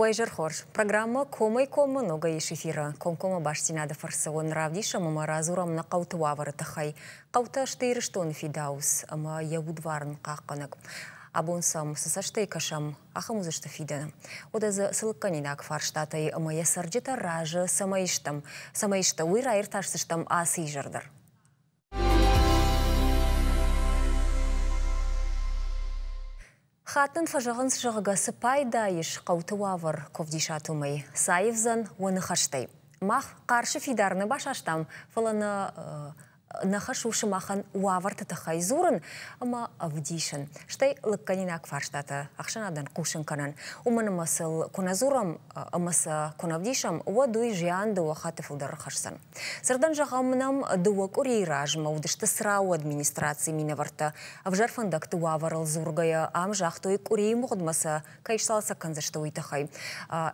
Уӕ хорз. Программӕ «Комӕй-коммӕ» ногӕй ис эфиры. Комкоммӕ бастдзинады фӕрцы уын равдисӕм ӕмӕ радзурӕм нӕ хъӕуты уавӕры тыххӕй. Хъӕутӕ сты Ирыстоны фидауц ӕмӕ йӕ удварн хъахъхъӕнӕг. Абон сӕм цы цӕстӕй кӕсӕм, ахӕм уыдзысты фидӕны. Уӕдӕ дзы цы лыггӕнинаг фарстатӕй ӕмӕ йӕ цӕрджытӕ разы цӕмӕй стӕм, цӕмӕй сты, уый раиртасдзыстӕм ацы изӕр дӕр. Хатт нын фӕзӕгъынц, зӕгъгӕ, цы пайда ис хъӕуты уавӕр куы ӕвдисат уымӕй, цы аивдзӕн уӕ ныхӕстӕй. Мах Хъарсы фидар нӕ басастам, фӕлӕ нӕ нӕ хӕс у сымахӕн уавӕрты тыххӕй дзурын ӕмӕ ӕвдисын, стӕй лыггӕнинаг фарстатӕ ӕхсӕнадӕн хъусын кӕнын. Уымӕн ӕмӕ сыл куы нӕ дзурӕм ӕмӕ сӕ куы нӕ ӕвдисӕм, уӕд уый зиан дыууӕ хатты фылдӕр ӕрхӕсдзӕн. Цырдӕн зӕгъӕм, нӕм дыууӕ къуырийы размӕ уыдысты Црауы администрацийы минӕвӕрттӕ. Ӕвзӕр фӕндӕгты уавӕрыл дзургӕйӕ, ам загътой, къуырийы мгъуыдмӕ сӕ кӕй сцалцӕг кӕндзысты, уый тыххӕй.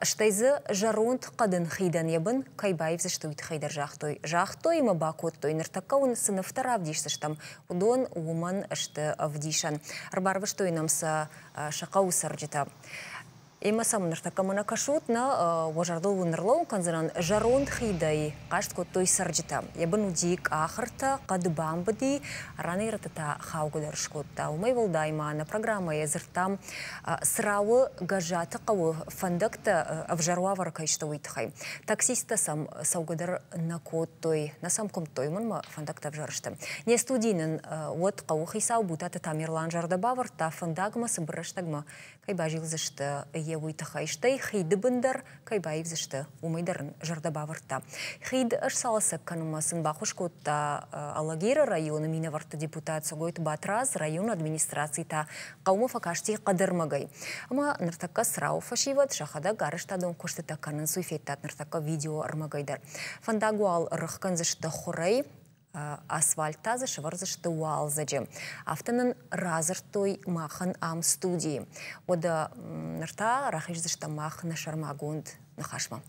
Стӕй дзы зӕронд хъӕдын хидӕн йӕ бын кӕй баивдзысты, уый тыххӕй дӕр загътой. Загътой ӕмӕ бакодтой, ныртӕккӕ уын цы нывтӕ равдисдзыстӕм, уыдон уымӕн сты ӕвдисӕн. Ӕрбарвыстой нӕм сӕ сӕ хъӕуы цӕрджытӕ. Ӕмӕ сӕм ныртӕккӕ мӕнӕ кӕсут, нӕ уӕ зӕрдыл уын ӕрлӕууын кӕндзынӕн, зӕронд хидӕй хъаст кодтой цӕрджытӕ. Йӕ бын уыди къахыртӕ, хъӕд бамбыди, ранӕй-рӕтты та хаугӕ дӕр скодта. Уымӕй уӕлдай ма нӕ программӕйы дзырдтам Црауы Гӕззаты хъӕуы фӕндӕгтӕ ӕвзӕр уавӕры кӕй сты, уый тыххӕй. Таксисттӕ сӕм цӕугӕ дӕр нӕ кодтой, нӕ сӕм куымдтой, уымӕн ӕмӕ фӕндӕгтӕ ӕвзӕр сты. Не студийы нын уӕд хъӕуыхицау Бутаты Тамерлан зӕрдӕ бавӕрдта, фӕндагмӕ цыбыр рӕстӕгмӕ кӕй базилдзысты йе уый тыххӕй, стӕй хиды бын дӕр кӕй баивдзысты, уымӕй дӕр ын зӕрдӕ бавӕрдта. Хид сцалцӕг кӕнынмӕ сын баххуыс кодта Алагиры районы минӕвӕртты депутат Цогойты Батрадз, районы администраци та хъӕумӕ фӕкасти хъӕдӕрмӕгӕй. Ӕмӕ ныртӕккӕ Црауы фӕсивӕд сӕхӕдӕг арӕзтадон куыстытӕ кӕнынц, уый федтат ныртӕккӕ видеоӕрмӕгӕй дӕр. Фӕндаг уал рыхгӕндзысты хуырӕй, асфальт та дзы сӕвӕрдзысты уалдзӕджы. Афтӕ нын радзырдтой махӕн ам студийы. Уӕдӕ ныр та рахиздзыстӕм мах нӕ сӕрмагонд ныхасмӕ.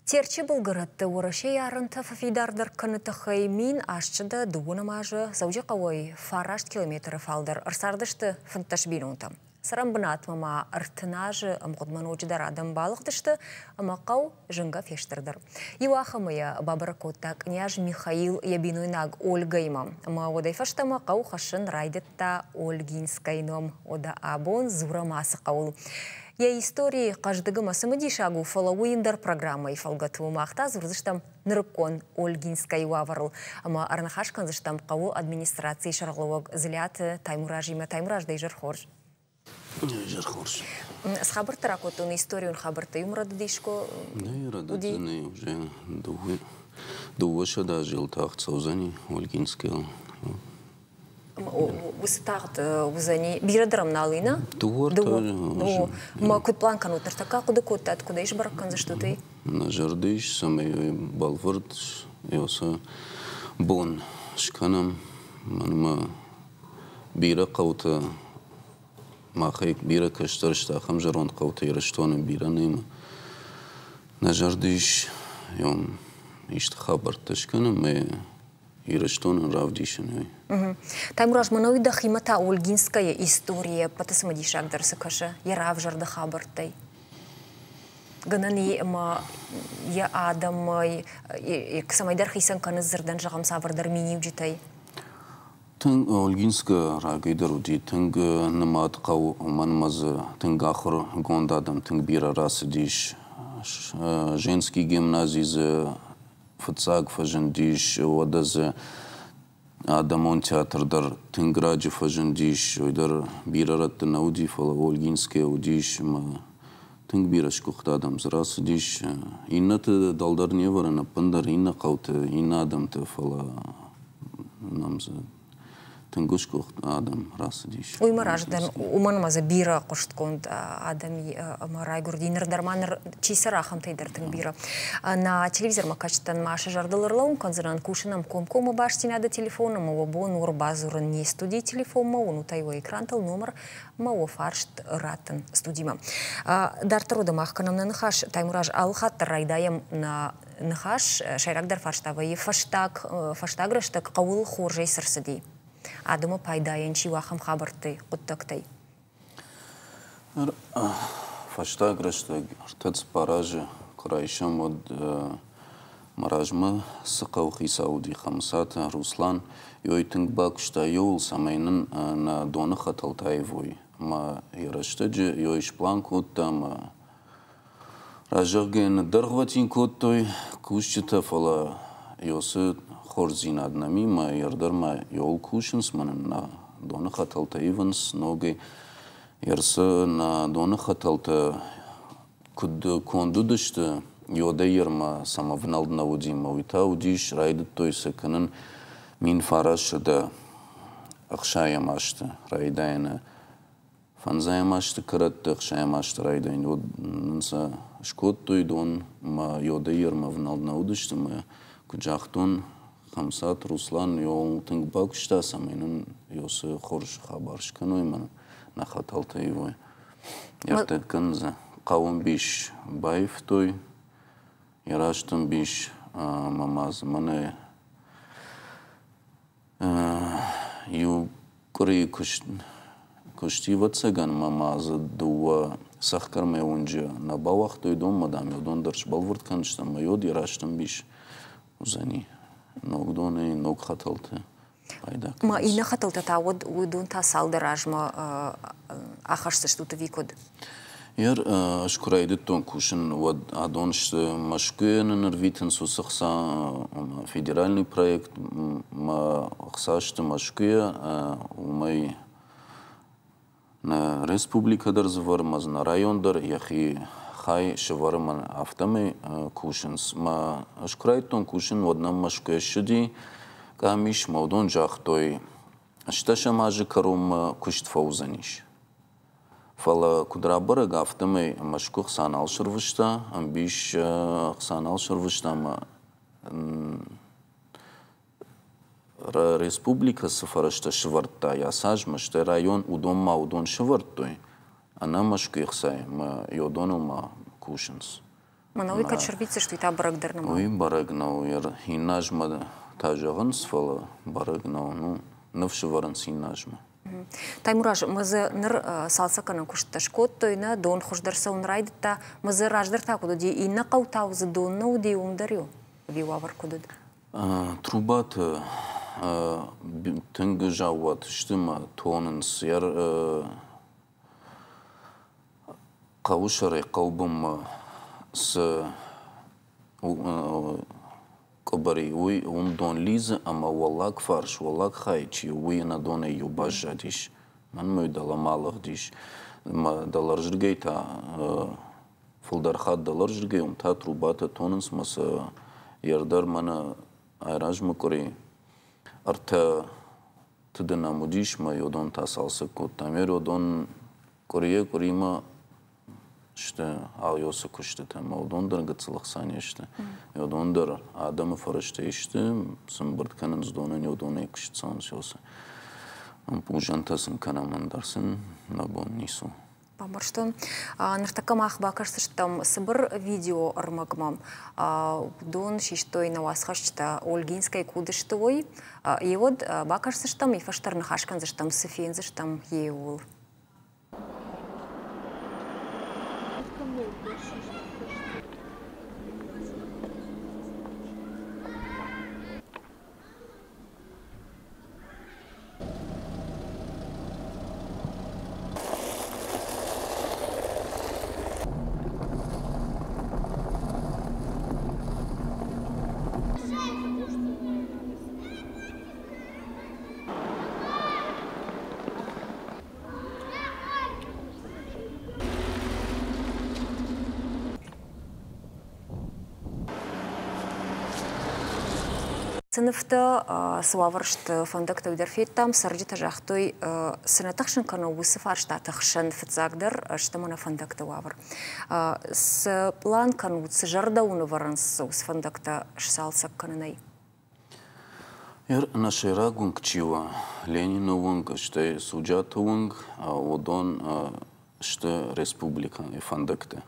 Терчы былгӕрӕтты Уӕрӕсейы арӕнтӕ фӕфидардӕр кӕныны тыххӕй 1830 азы Дзӕуджыхъӕуӕй 9 километры фалдӕр ӕрцардысты 15 бинонтӕ. Цӕрӕн бынатмӕ ма 30 азы ӕмгъуыдмӕ ноджыдӕр адӕм балыгъдысты ӕмӕ хъӕу зынгӕ фестырдӕр. Иу ахӕмы йӕ бабӕрӕг кодта къняз Михаил йӕ бинойнаг Ольгӕимӕ. Ӕмӕ уӕдӕй фӕстӕмӕ хъӕу хӕссын райдыдта Ольгинскӕйы ном. Уӕдӕ абон дзурӕм ацы хъӕуыл. Йӕ истори хъӕздыг ӕмӕ цымыдисаг у, фӕлӕ уый ӕндӕр программӕйы фӕлгӕты у. Мах та дзурдзыстӕм нырыккон Ольгинскӕйы уавӕрыл ӕмӕ ӕрныхас кӕндзыстӕм хъӕуы администрацийы сӕргълӕууӕг Дзылиаты Таймуразимӕ. Таймураз, дӕ изӕр хорз. Изӕр хорз. Цы хабӕрттӕ ракодтон историон хабӕрттӕ? Иумӕ рӕдыдискуы Нӕ, рӕдыдзӕни уже дыууӕ сӕдӕ азы тагъд цӕудзӕни Ольгинскӕйыл. Уыцы тагъд уыдзӕни бирӕ дӕр ӕм нал и, нӕ? Дыууӕ. Ма куыд план кӕнут ныртӕккӕ хъуыды кодтат, куыд ӕй сбӕрӕг кӕндзыстут, уый? Нӕ зӕрды ис, цӕмӕй бӕлвырд уыцы бон скӕнӕм. Мӕнмӕ бирӕ хъӕутӕ, махӕй бирӕ кӕстӕр сты, ахӕм зӕронд хъӕутӕ Ирыстоны бирӕ нӕма. Нӕ зӕрды ис исты хабӕрттӕ скӕнӕм ӕмӕ Ирыстонӕн равдисын уый. Таймураз, мӕнӕ уый дӕхимӕ та Ольгинскӕйы историйӕ ӕппӕты цымыдисагдӕр цы кӕсы йӕ равзӕрды хабӕрттӕй? Гӕнӕн и ӕмӕ йӕ адӕмӕй цӕмӕйдӕр хицӕн кӕны дзырдӕн, зӕгъӕм, цавӕрдӕр миниуджытӕй? Тынг Ольгинскӕ рагӕй дӕр уыди тынг нымад хъӕу, уымӕн ӕмӕ дзы тынг ахуыргонд адӕм тынг бирӕ рацыдис. Женский гимнази дзы фыццаг фӕзындис, уӕдӕ дзы адӕмон театр дӕр тынг раджы фӕзындис, уый дӕр бирӕ рӕтты нӕ уыди, фӕлӕ Ольгинскӕйы уыдис ӕмӕ тынг бирӕ сгуыхт адӕм дзы рацыдис. Иннӕты дӕлдӕр не вӕрын ӕппындӕр иннӕ хъӕуты, иннӕ адӕмты, фӕлӕ нӕм дзы тынг сгуыхт адӕм рацыдис. Уый мӕ раздӕр, уымӕн ӕмӕ дзы бирӕ хъуыстгонд адӕм ӕмӕ райгуырди. Ныр дӕр ма ныр чи цӕры, ахӕмтӕй дӕр тынг бирӕ. Нӕ телевизормӕ кӕсджытӕн ма сӕ зӕрдыл ӕрлӕууын кӕндзынӕн, кусын ӕм комкоммӕ бастдзинады телефон ӕмӕ уӕ бон у ӕрбадзурын не студийы телефонмӕ, уынут ӕй уӕ экрантыл номыр ӕмӕ уӕ фарст раттын студимӕ. Дарддӕр уӕдӕ мах кӕнӕм нӕ ныхас. Таймураз, алы хатт дӕр райдайӕм нӕ ныхас. Сӕйрагдӕр фарста вӕййы фӕстаг, фӕстаг рӕстӕг хъӕуыл хорзӕй цы рцыди? Адӕмы пайдайӕн чи у, ахӕм хабӕрттӕй, хъуыддӕгтӕй? Ныр фӕстаг рӕстӕг ӕртӕ-цыппар азы куы райсӕм, уӕд мӕ размӕ цы хъӕуыхицау уыди, Хӕмыцаты Руслан, йой тынг бакуыста иуыл, цӕмӕй нын нӕ доны хӕтӕлтӕ аивой. Ӕмӕ йӕ рӕстӕджы йой сплан кодта ӕмӕ разӕгъгӕ ныддӕргъвӕтин кодтой кусджытӕ, фӕлӕ ёсы хорздзинад нӕм и, мӕ ӕрдӕр ма ёуыл кусынц, мӕ нын нӕ доны хӕтӕлтӕ ивынц ногӕй. Ерсы нӕ доны хӕтӕлтӕ куыд конд уыдысты, йодӕй ермӕ сӕм ӕвнӕлд нӕ уыди, мӕ уый та уыдис, райдыдтой сӕ кӕнын 1960 азты райдайӕны. Фӕндзайӕм азты кӕрӕтты, ӕхсайӕм азты райдайӕны уӕд нын сӕ скодтой дон, мӕ йодӕй ермӕ ӕвнӕлд нӕ уыдысты, мӕ куыд загътон, Хӕмцат Руслан йоуыл тынг бакуыста, цӕмӕй нын ёсы хорз хабар скӕной мӕ нӕ хӕтӕлтӕ ивой. Ӕртӕккӕ дзы хъӕуы ӕмбис баивтой, йӕ раст ӕмбис ӕмӕ ма дзы мӕнӕ Иу къуырийы куысти, ӕвӕццӕгӕн, ӕмӕ ма дзы дыууӕ цӕхгӕрмӕ уынджы нӕ бауагътой донмӕ, дам, уыдон дӕр сбӕлвырд кӕндзыстӕм, ӕмӕ йод йӕ раст ӕмбис уыдзӕни ног донӕй, ног хӕтӕлты пайда Ма иннӕ хӕтӕлтӕ та уӕд уыдон та цалдӕр азмӕ ахӕсдзыстут ӕви куыд? Ер ӕз куы райдыдтон кусын, уӕд адон сты Мӕскуыйӕ нын ӕрвитынц уыцы хца федеральный проект мӕ хца сты Мӕскуыйӕ, уымӕй нӕ республикӕ дӕр дзы вӕры, мӕ дзы нӕ район дӕр йӕхи хай сӕвӕры мӕ афтӕмӕй кусынц. Мӕ ӕз куы райдыдтон кусын, уӕд нӕм Мӕскуыйӕ ссыди къамис, мӕ уыдон загътой, ӕстдӕсӕм азы кӕронмӕ куыст фӕуыдзӕнис. Фӕлӕ куыд рабӕрӕг, афтӕмӕй Мӕскуы хца нал сӕрвыста, ӕмбис хца нал сӕрвыста ӕмӕ республикӕ цы фӕрӕзтӕ сӕвӕрдта йӕ азмӕ, стӕй район уыдон ма уыдон сӕвӕрдтой, ӕнӕ Мӕскуыйы хцайы ӕмӕ уыдоныл ма кусынц. Мӕнӕ уый кӕд сӕрвитдзысты, уый та бӕрӕг дӕр нӕма. Уый бӕрӕг нӕу. Иннӕ азмӕ та зӕгъынц, фӕлӕ бӕрӕг нӕу. Ну, ныфс ӕвӕрынц иннӕ азмӕ. Таймураз, мӕ дзы ныр цалцӕггӕнӕн куысттӕ скодтой, нӕ дон хуыздӕр цӕуын райдыдта. Мӕ дзы раздӕр та куыд уыди, иннӕ хъӕутау дзы дон нӕ уыди, уым дӕр-иу ӕви уавӕр куыд уыд? Трубатӕ тынг заууат сты мӕ тонынц. Хъӕуы сӕрӕй хъӕубынмӕ цы къуыбыр и, уый уым дон лидзы ӕмӕ уӕллаг фарс, уӕллаг хайы чи у, уый ӕнӕ донӕй иу баззадис. Мӕнмӕ уый дӕлӕмӕ алыгъдис. Ӕмӕ дӕлӕрзыргӕй та фылдӕр хатт дӕлӕрзыргӕй уым та трубатӕ тонынц ӕмӕ сӕ ӕрдӕр мӕнӕ айразмӕ къуыри ӕртӕ Тыды нӕм уыдис, мӕ йодон та цалцӕг кодтам. Йодон къуырийӕ-къуыримӕ сты алйосы куыстытӕ, ӕмӕ уыдон дӕр гыццыл ӕхца не сты. Йодон дӕр адӕмы фӕрӕзтӕй сты, цы мбырд кӕнынц донӕн, йодонӕй куыст цӕуынц йосы. Ӕмпъузӕнтӕ сын кӕнӕм, ӕндӕр сын нӕ бон ницы у. Бамбӕрстон. Ныртӕккӕ мах бакӕсдзыстӕм цыбыр видеоӕрмӕгмӕ. Уыдон систой нӕ уацхӕсджытӕ Ольгинскӕй куыд сты, уый. Еуӕд бакӕсдзыстӕм, и фӕстӕр ныхас кӕндзыстӕм, цы фендзыстӕм, еуыл. Цы нывтӕ, цы уавӕр сты фӕндӕгтӕ, уый дӕр федтам. Цӕрджытӕ загътой, цы нӕ тыхсын кӕны, уыцы фарстаты хсӕн фыццагдӕр сты мӕнӕ фӕндӕгты уавӕр. Цы пълан кӕнут, цы зӕрдӕ уын ӕвӕрынц уыцы фӕндӕгтӕ сцалцӕг кӕнынӕй? Нӕ сӕйраг уынг чи у, Ленины уынг, стӕй Суджаты уынг, уыдон сты республикӕйы фӕндӕгтӕ.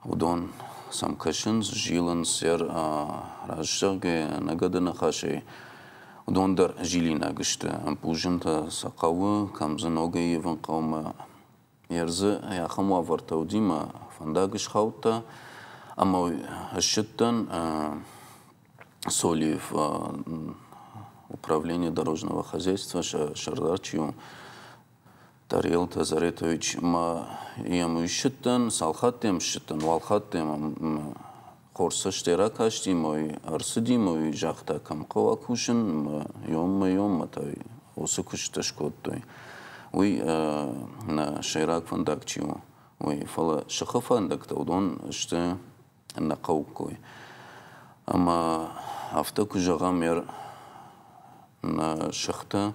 Уыдон сӕм кӕсынц, зилынц сӕр раззагӕй, ӕнӕгӕды ныхасӕй. Уыдон дӕр зилинаг сты, ӕмпъузынтӕ сӕ хъӕуы, кӕм дзы ногӕй ивын хъӕуы мӕ ӕрдзы ахӕм уавӕртӕ уыди мӕ фӕндаг схаудта ӕмӕ ссыдтӕн Солиев управление дорожного хозяйства сӕрдар чи у, Тариэл Тазаретович ма йӕм уый ссыдтӕн, цал хатты йӕм ссыдтӕн, уал хатты йӕм хорз цӕстӕй ракасти мӕ ӕрцыди мӕ уый загъта, кӕм хъӕуа кусын, мӕ ёммӕ ёммӕ та уыцы куыстытӕ скодтой. Уый нӕ сӕйраг фӕндаг чи у, уый. Фӕлӕ сыхы фӕндӕгтӕ уыдон сты нӕ хъӕуккой. Ӕмӕ афтӕ куы зӕгъӕм, нӕ сыхтӕ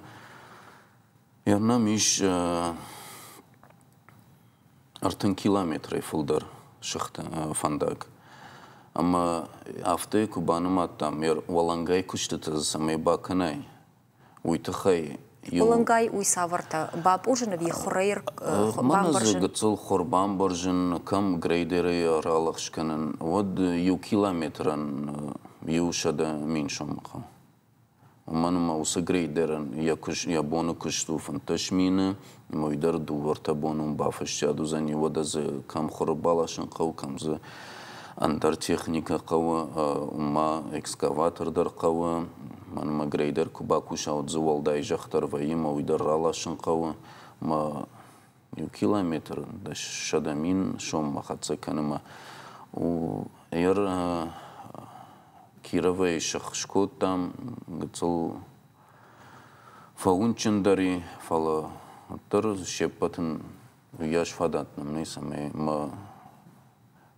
Йӕ нӕм ис 30 километрӕй фылдӕр сыхты фӕндаг. Ӕмӕ афтӕ куы банымадтам, уӕлӕнгай куыстытӕ дзы цӕмӕй бакӕнай, уый тыххӕй Уӕлӕнгай уый цавӕртӕ? Бапъузын ӕви хурӕй Мӕнӕ дзы гыццыл хур бамбӕрзын, кӕм грейдерӕй ралӕгъз кӕнын, уӕд иу километрӕн 100 000 сомы хъӕуы. Уымӕн ӕмӕ уыцы грейдерӕн йӕ боны куыст у 15 000, ӕмӕ уый дӕр дыууӕ-ӕртӕ боны уым бафӕстиат уыдзӕни. Уӕдӕ дзы кӕм хуыры баласын хъӕуы, кӕм дзы ӕндӕр техникӕ хъӕуы, ма экскаватор дӕр хъӕуы. Мӕнмӕ грейдер куы бакуса, уӕд дзы уӕлдай зӕхх дӕр вӕййы, ӕмӕ уый дӕр раласын хъӕуы. Мӕ иу километр 100 000 соммӕ хӕццӕ кӕны мӕ Кировӕй сых скодтам, гыццыл фӕуындджындӕр и, фӕлӕ уӕддӕр се ппӕтӕн уыйас фадат нӕм нӕй, цӕмӕй мӕ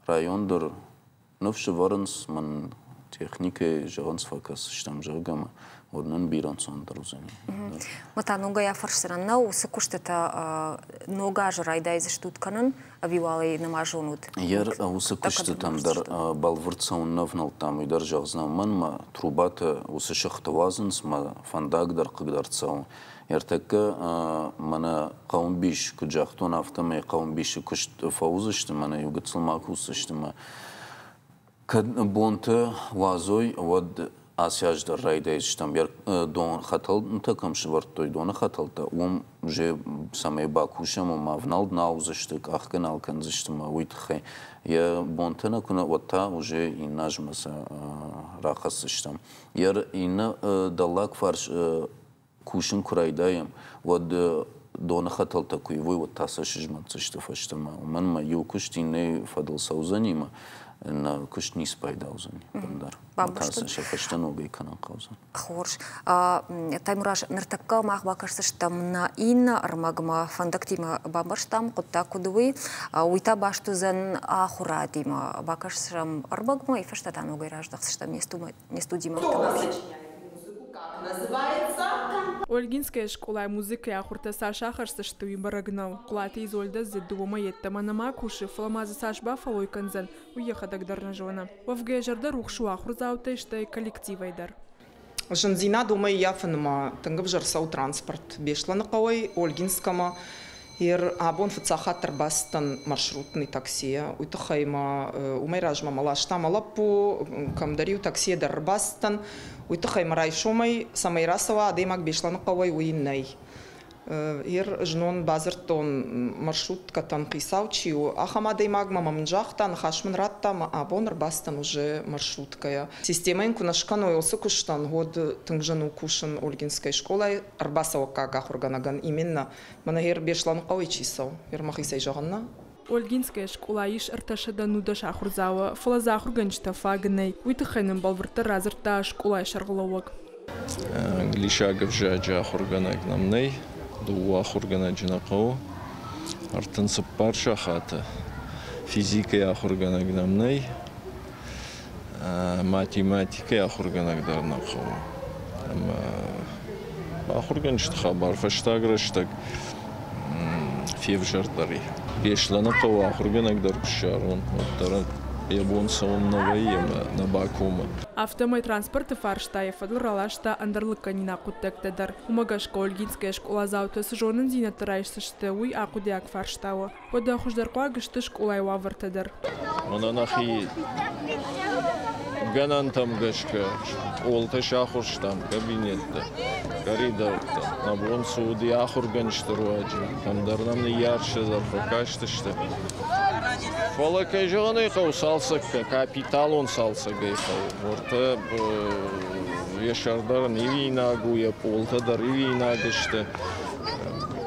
район дӕр ныфс ӕвӕрынц, мӕн техникӕйы зӕгъынц, фӕкӕсдзыстӕм, зӕгъгӕ, ӕмӕ уӕд нын бирӕ ӕнцондӕр уыдзӕни. Мӕ та ногӕй афӕрсдзынӕн, нӕ уыцы куыстытӕ ног азы райдайдзыстут кӕнын ӕви уал ӕй нӕма зонут? Йе уыцы куыстытӕм дӕр бӕлвырд цӕуын нӕ внӕлдтам, уый дӕр зӕгъдзынӕн. Мӕнмӕ трубатӕ уыцы сыхты уадзынц, мӕ фӕндаг дӕр хъыгдард цӕуы. Ӕртӕккӕ мӕнӕ хъӕумбис, куыд загътон, афтӕмӕй хъӕумбисы куыст фӕуыдзысты, мӕнӕ иу гыццыл ма кусдзысты мӕ кӕд бонтӕ уадзой, уӕд ацы аз дӕр райдайдзыстӕм. Дон хӕтӕлтӕ кӕм сӕвӕрдтой, доны хӕтӕлтӕ, уым уже цӕмӕй бакусӕм, уым ӕвнӕлд нал уыдзысты, къахгӕ нал кӕндзысты ӕмӕ уый тыххӕй. Йӕ бонтӕ нӕ куы нӕ, уӕд та уже иннӕ азмӕ сӕ рахӕсдзыстӕм. Йӕ иннӕ дӕллаг фарс кусын куы райдайӕм, уӕд доны хӕтӕлтӕ куы ивой, уӕд та сӕ сызмӕнтдзысты фӕстӕмӕ. Уымӕн ӕмӕ иу куыст иннӕйы фӕдыл цӕудзӕни ӕмӕ нӕ куыст ницы пайда уыдзӕни ӕндӕр. Та сӕ фӕстӕ ногӕй кӕнын хъӕудзӕн. Хорз. Таймураз, ныртӕккӕ мах бакӕсдзыстӕм нӕ иннӕ ӕрмӕгмӕ, фӕндӕгтимӕ бамбӕрстам, хъуыддаг куыд у, уый. Уый та баст уыдзӕн ахуырадимӕ. Бакӕсӕм ӕрмӕгмӕ, и фӕстӕ та ногӕй раздӕхдзыстӕм не студимӕ. Ольгинскӕйы скъолайы музыкӕйы ахуыртӕ цас ахӕсдзысты, уый бӕрӕг нӕу. Хъуылаты Изольдӕ дзы дыууӕ йеддӕмӕ нӕма кусы, фӕлӕ ма дзы цас бафӕллой кӕндзӕн, уый йӕхӕдӕг дӕр нӕ зоны. Уӕвгӕ йӕ зӕрдӕ рухс у ахуырдзаутӕй, стӕй коллективӕй дӕр. Зындзинад уымӕй ӕййафы ӕмӕ тынг ӕвзӕр цӕуы транспорт Беслӕны хъӕуӕй Ольгинскӕмӕ. Ер абон фыццаг хатт ӕрбацыдтӕн маршрутный таксийӕ. Уый тыххӕй мӕ уымӕй размӕ мӕ ласта мӕ лӕппу, кӕмдӕр-иу таксийӕ дӕр ӕрбацыдтӕн. Уый тыххӕй мӕ райсомӕй, цӕмӕй рацӕуа адӕймаг Беслӕны хъӕуӕй, уый нӕй. Ер знон бадзырдтон маршруткӕтӕн хицау чи у, ахӕм адӕймагмӕ ӕмӕ мын загъта, ныхас мын радта ӕмӕ абон ӕрбацыдтӕн уже маршруткӕйӕ. Системӕ йын куы нӕ скӕной уыцы куыстӕн, уӕд тынг зын у кусын Ольгинскӕйы скъолайы ӕрбацӕуӕггаг ахуыргӕнӕгӕн именно мӕнӕ ер Беслӕныхъӕуӕй чи цӕуы, ер мӕхицӕй зӕгъын нӕ. Ольгинскӕйы скъолайы ис 319 ахуырдзауы, фӕлӕ дзы ахуыргӕнджытӕ фаг нӕй. Уый тыххӕй нын бӕлвырддӕр радзырдта скъолайы сӕргълӕууӕг. Англисаг ӕвзаджы ахуыргӕнӕг нӕм нӕй, дыууӕ ахуыргӕнӕджы нӕ хъӕуы. 34 сахаты физикӕйы ахуыргӕнӕг нӕм нӕй, математикӕйы ахуыргӕнӕг дӕр нӕ хъӕуы. Ӕмӕ ахуыргӕнджыты хабар фӕстаг рӕстӕг февзӕрдӕр и. Беслӕны хъӕуы ахуыргӕнӕг дӕр куы ссарон, уӕддӕр йӕ бон цӕуын нӕ вӕййы ӕмӕ нӕ бакомы. Афтӕмӕй транспорты фарста йӕ фӕдыл раласта ӕндӕр лыггӕнинаг хъуыддӕгтӕ дӕр. Уымӕ гӕсгӕ Ольгинскӕйы скъоладзаутӕ цы зонындзинӕдтӕ райсдзысты, уый ахъуыдиаг фарста у. Уӕдӕ хуыздӕрхъуаг сты скъолайы уавӕртӕ дӕр. Мӕнӕ нӕхи Гӕнӕнтӕм гӕсгӕ пъолтӕ сахуырстам, кабинеттӕ, коридортӕ. Нӕ бон цы уыди ахуыргӕнджыты руаджы, кӕмдӕр нӕм ныййарджытӕ дӕр фӕкастысты. Фӕлӕ, кӕй зӕгъын ӕй хъӕуы, цалцӕггӕ, капиталон цалцӕгӕй хъӕуы. Уӕртӕ йӕ сӕрдар ын ивинаг у, йӕ пъолтӕ дӕр ивинаг сты,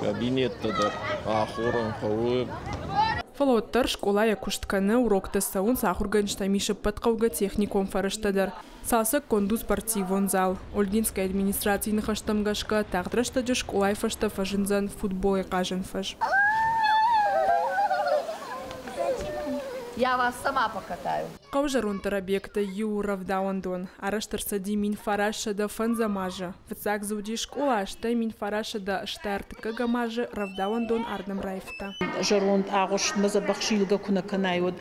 кабинеттӕ дӕр ахорын хъӕуы. Фӕлӕ уӕддӕр скъола йӕ куыст кӕны, уроктӕ цӕуынц, ахуыргӕнджытӕм ис ӕппӕт хъӕугӕ техникон фӕрӕзтӕ дӕр. Цалцӕггонд у спортивон зал. Ольгинскӕйы администрацийы ныхӕстӕм гӕсгӕ, тагъд рӕстӕджы скъолайы фӕстӕ фӕзындзӕн футболӕй хъазӕн фӕз. Я вас сама покатаю. Хъӕуы зӕронддӕр объекттӕй иу у рӕвдауӕндон. Арӕзт ӕрцыди 1905 азы. Фыццаг дзы уыди скъола, стӕй 1983 азы рӕвдауӕндон ардӕм раивта. Зӕронд агъуыстмӕ дзӕбӕх зилгӕ куы нӕ кӕнай, уӕд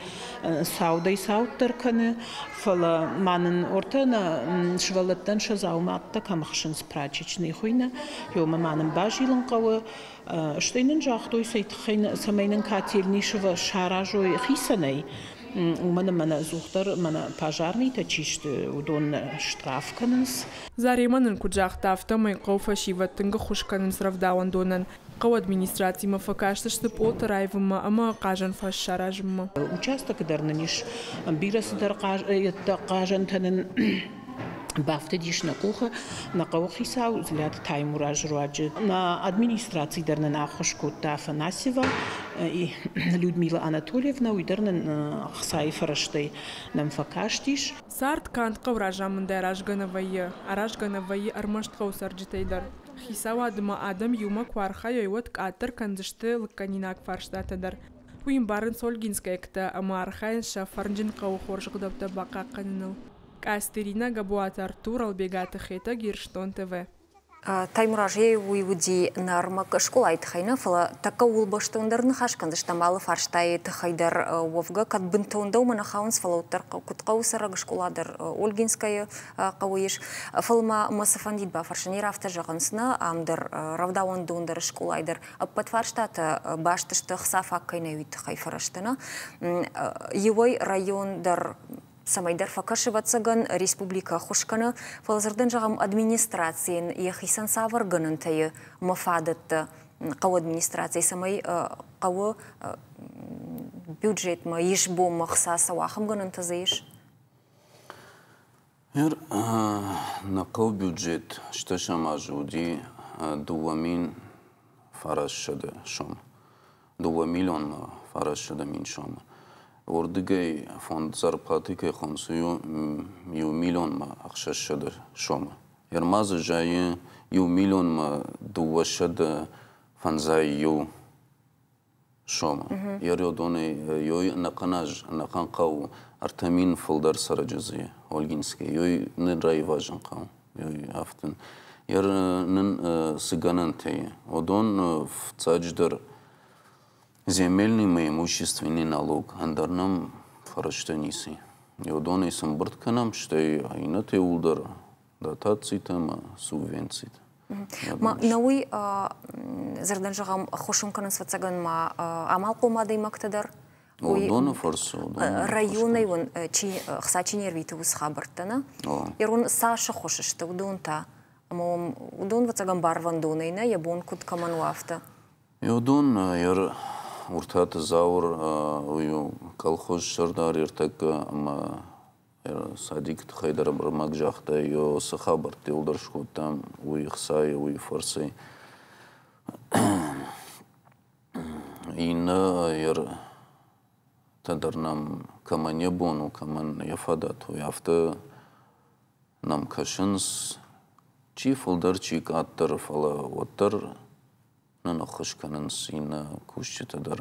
цаудӕй цауддӕр кӕны, фӕлӕ ма нын ортӕ нӕ сывӕллӕттӕн сӕ дзаумӕттӕ кӕм ӕхсынц прачечный хуыйны, ёмӕ ма нын базилын хъӕуы. Стӕй нын загътой, цӕй тыххӕй, цӕмӕй нын котельни саразой хицӕнӕй, уымӕн ӕмӕ нӕ ӕдзухдӕр мӕнӕ пожарныйтӕ чи сты, уыдон штраф кӕнынц. Заремӕ нын куыд загъта, афтӕмӕй хъӕуы фӕсивӕд тынг ӕххуыс кӕнынц рӕвдауӕндонӕн. Хъӕуы администрацимӕ фӕкастысты пъолты раивынмӕ ӕмӕ хъазӕн фӕз саразынмӕ. Участокы дӕр нын ис бирӕ цыдӕр хъазӕнтӕ нын бафтыдис нӕ къухы нӕ хъӕуыхицау Дзлиаты Таймуразы руаджы. Нӕ администраци дӕр нын ӕххуыс кодта Афанасьева Людмила Анатольевна, уый дӕр нын ӕхцайы фӕрӕзтӕй нӕм фӕкастис. Цард канд хъӕуы разамындӕй аразгӕ нӕ вӕййы, аразгӕ нӕ вӕййы ӕрмӕст хъӕуы цӕрджытӕй дӕр. Хицауады ма адӕм иумӕ куы архайой, уӕд къаддӕр кӕндзысты лыггӕнинаг фарстатӕ дӕр. Уый ӕмбарынц ольгинскӕйӕгтӕ ӕмӕ архайынц сӕ фӕрнджын хъӕуы хорз ӕгъдӕуттӕ бахъахъхъӕныныл. Къацты Иринӕ, Габуаты Артур, Албегаты Хетӕг, Ирыстон ТВ. Таймураз, уый уыди нӕрмӕг скъолайы тыххӕй нӕ, фӕлӕ тӕккӕ ууыл бӕстондӕр ныхас кӕндзыстӕм алы фарстайы тыххӕй дӕр. Уӕвгӕ, кӕд бынтон дӕумӕ нӕ хауынц, фӕлӕ уӕддӕр куыд хъӕуы цӕрӕг скъола дӕр Ольгинскӕйы хъӕуы ис. Фӕлӕ ма мӕ цы фӕндид бафӕрсын, ир афтӕ зӕгъынц нӕ, ам дӕр рӕвдауӕндон дӕр, скъолайы дӕр ӕппӕт фарстатӕ баст сты ӕхца фаг кӕй нӕ, уый тыххӕй фӕрӕзтӕ нӕ. Иуӕй район дӕр цӕмӕйдӕр фӕкӕсы, ӕвӕццӕгӕн, республикӕ ӕххуыс кӕны, фӕлӕ дзырдӕн зӕгъӕм, администрацийӕн йӕхицӕн цавӕр гӕнӕнтӕ ӕмӕ фадӕттӕ хъӕуы администрацийы, цӕмӕй хъӕуы бюджетмӕ исбонмӕ хца цӕуа, ахӕм гӕнӕнтӕ дзы ис? Ныр нӕ хъӕуы бюджет стӕсӕм азы уыди 2900 сом. 2 миллионмӕ 900 000 сомы. Уырдыгӕй фонд зарплаты кӕй хонсы иу миллионмӕ 600 сомы. Ерма дзы зайы иу миллионмӕ 251 сомы. Ерёдонӕй ёй ӕнӕхъӕн аз ӕнӕхъӕн хъӕу 3000 фылдӕр цӕрӕджы дзы Ольгинскӕй. Ёй нын раивазын хъӕу. Ёй афтӕ. Ер нын цы гӕнӕнтӕ и, уыдон фыццаджыдӕр земельный ӕмӕ имущественный налог, ӕндӕр нӕм фӕрӕзтӕ ницы. Уыдонӕй цы ӕмбырд кӕнӕм, стӕй иннӕтӕ иууылдӕр дотацитӕ ӕмӕ субвенцитӕ. Ма уый дзырдӕн зӕгъӕм, ӕххуыс кӕнынц ӕвӕццӕгӕн ма амалхъом адӕймӕгтӕ дӕр. Уыдоны фӕрцы. Районӕй уын чи хца чи не рвиты, уыцы хабӕрттӕ, нӕ? Ирон цас ӕххуыс сты уыдон та? Ӕмӕ уыдон, ӕвӕццӕгӕн, барвӕндонӕй нӕ, йӕ бон куыд кӕмӕн у, афтӕ. Уыдон Уртаты Зауыр, уый у колхоз сӕрдар ӕртӕккӕ ӕмӕ Садикы тыххӕй дӕр ӕрмӕг загъта, цы хабӕрттӕ иуылдӕр скодтам, уый ӕхцайы, уый фӕрцы. Иннӕ дӕр нӕм кӕмӕн йӕ бон у, кӕмӕн йӕ фадат у, афтӕ нӕм кӕсынц, чи фылдӕр, чи къаддӕр, фӕлӕ уӕддӕр нын ӕххуыс кӕнынц иннӕ кусджытӕ дӕр.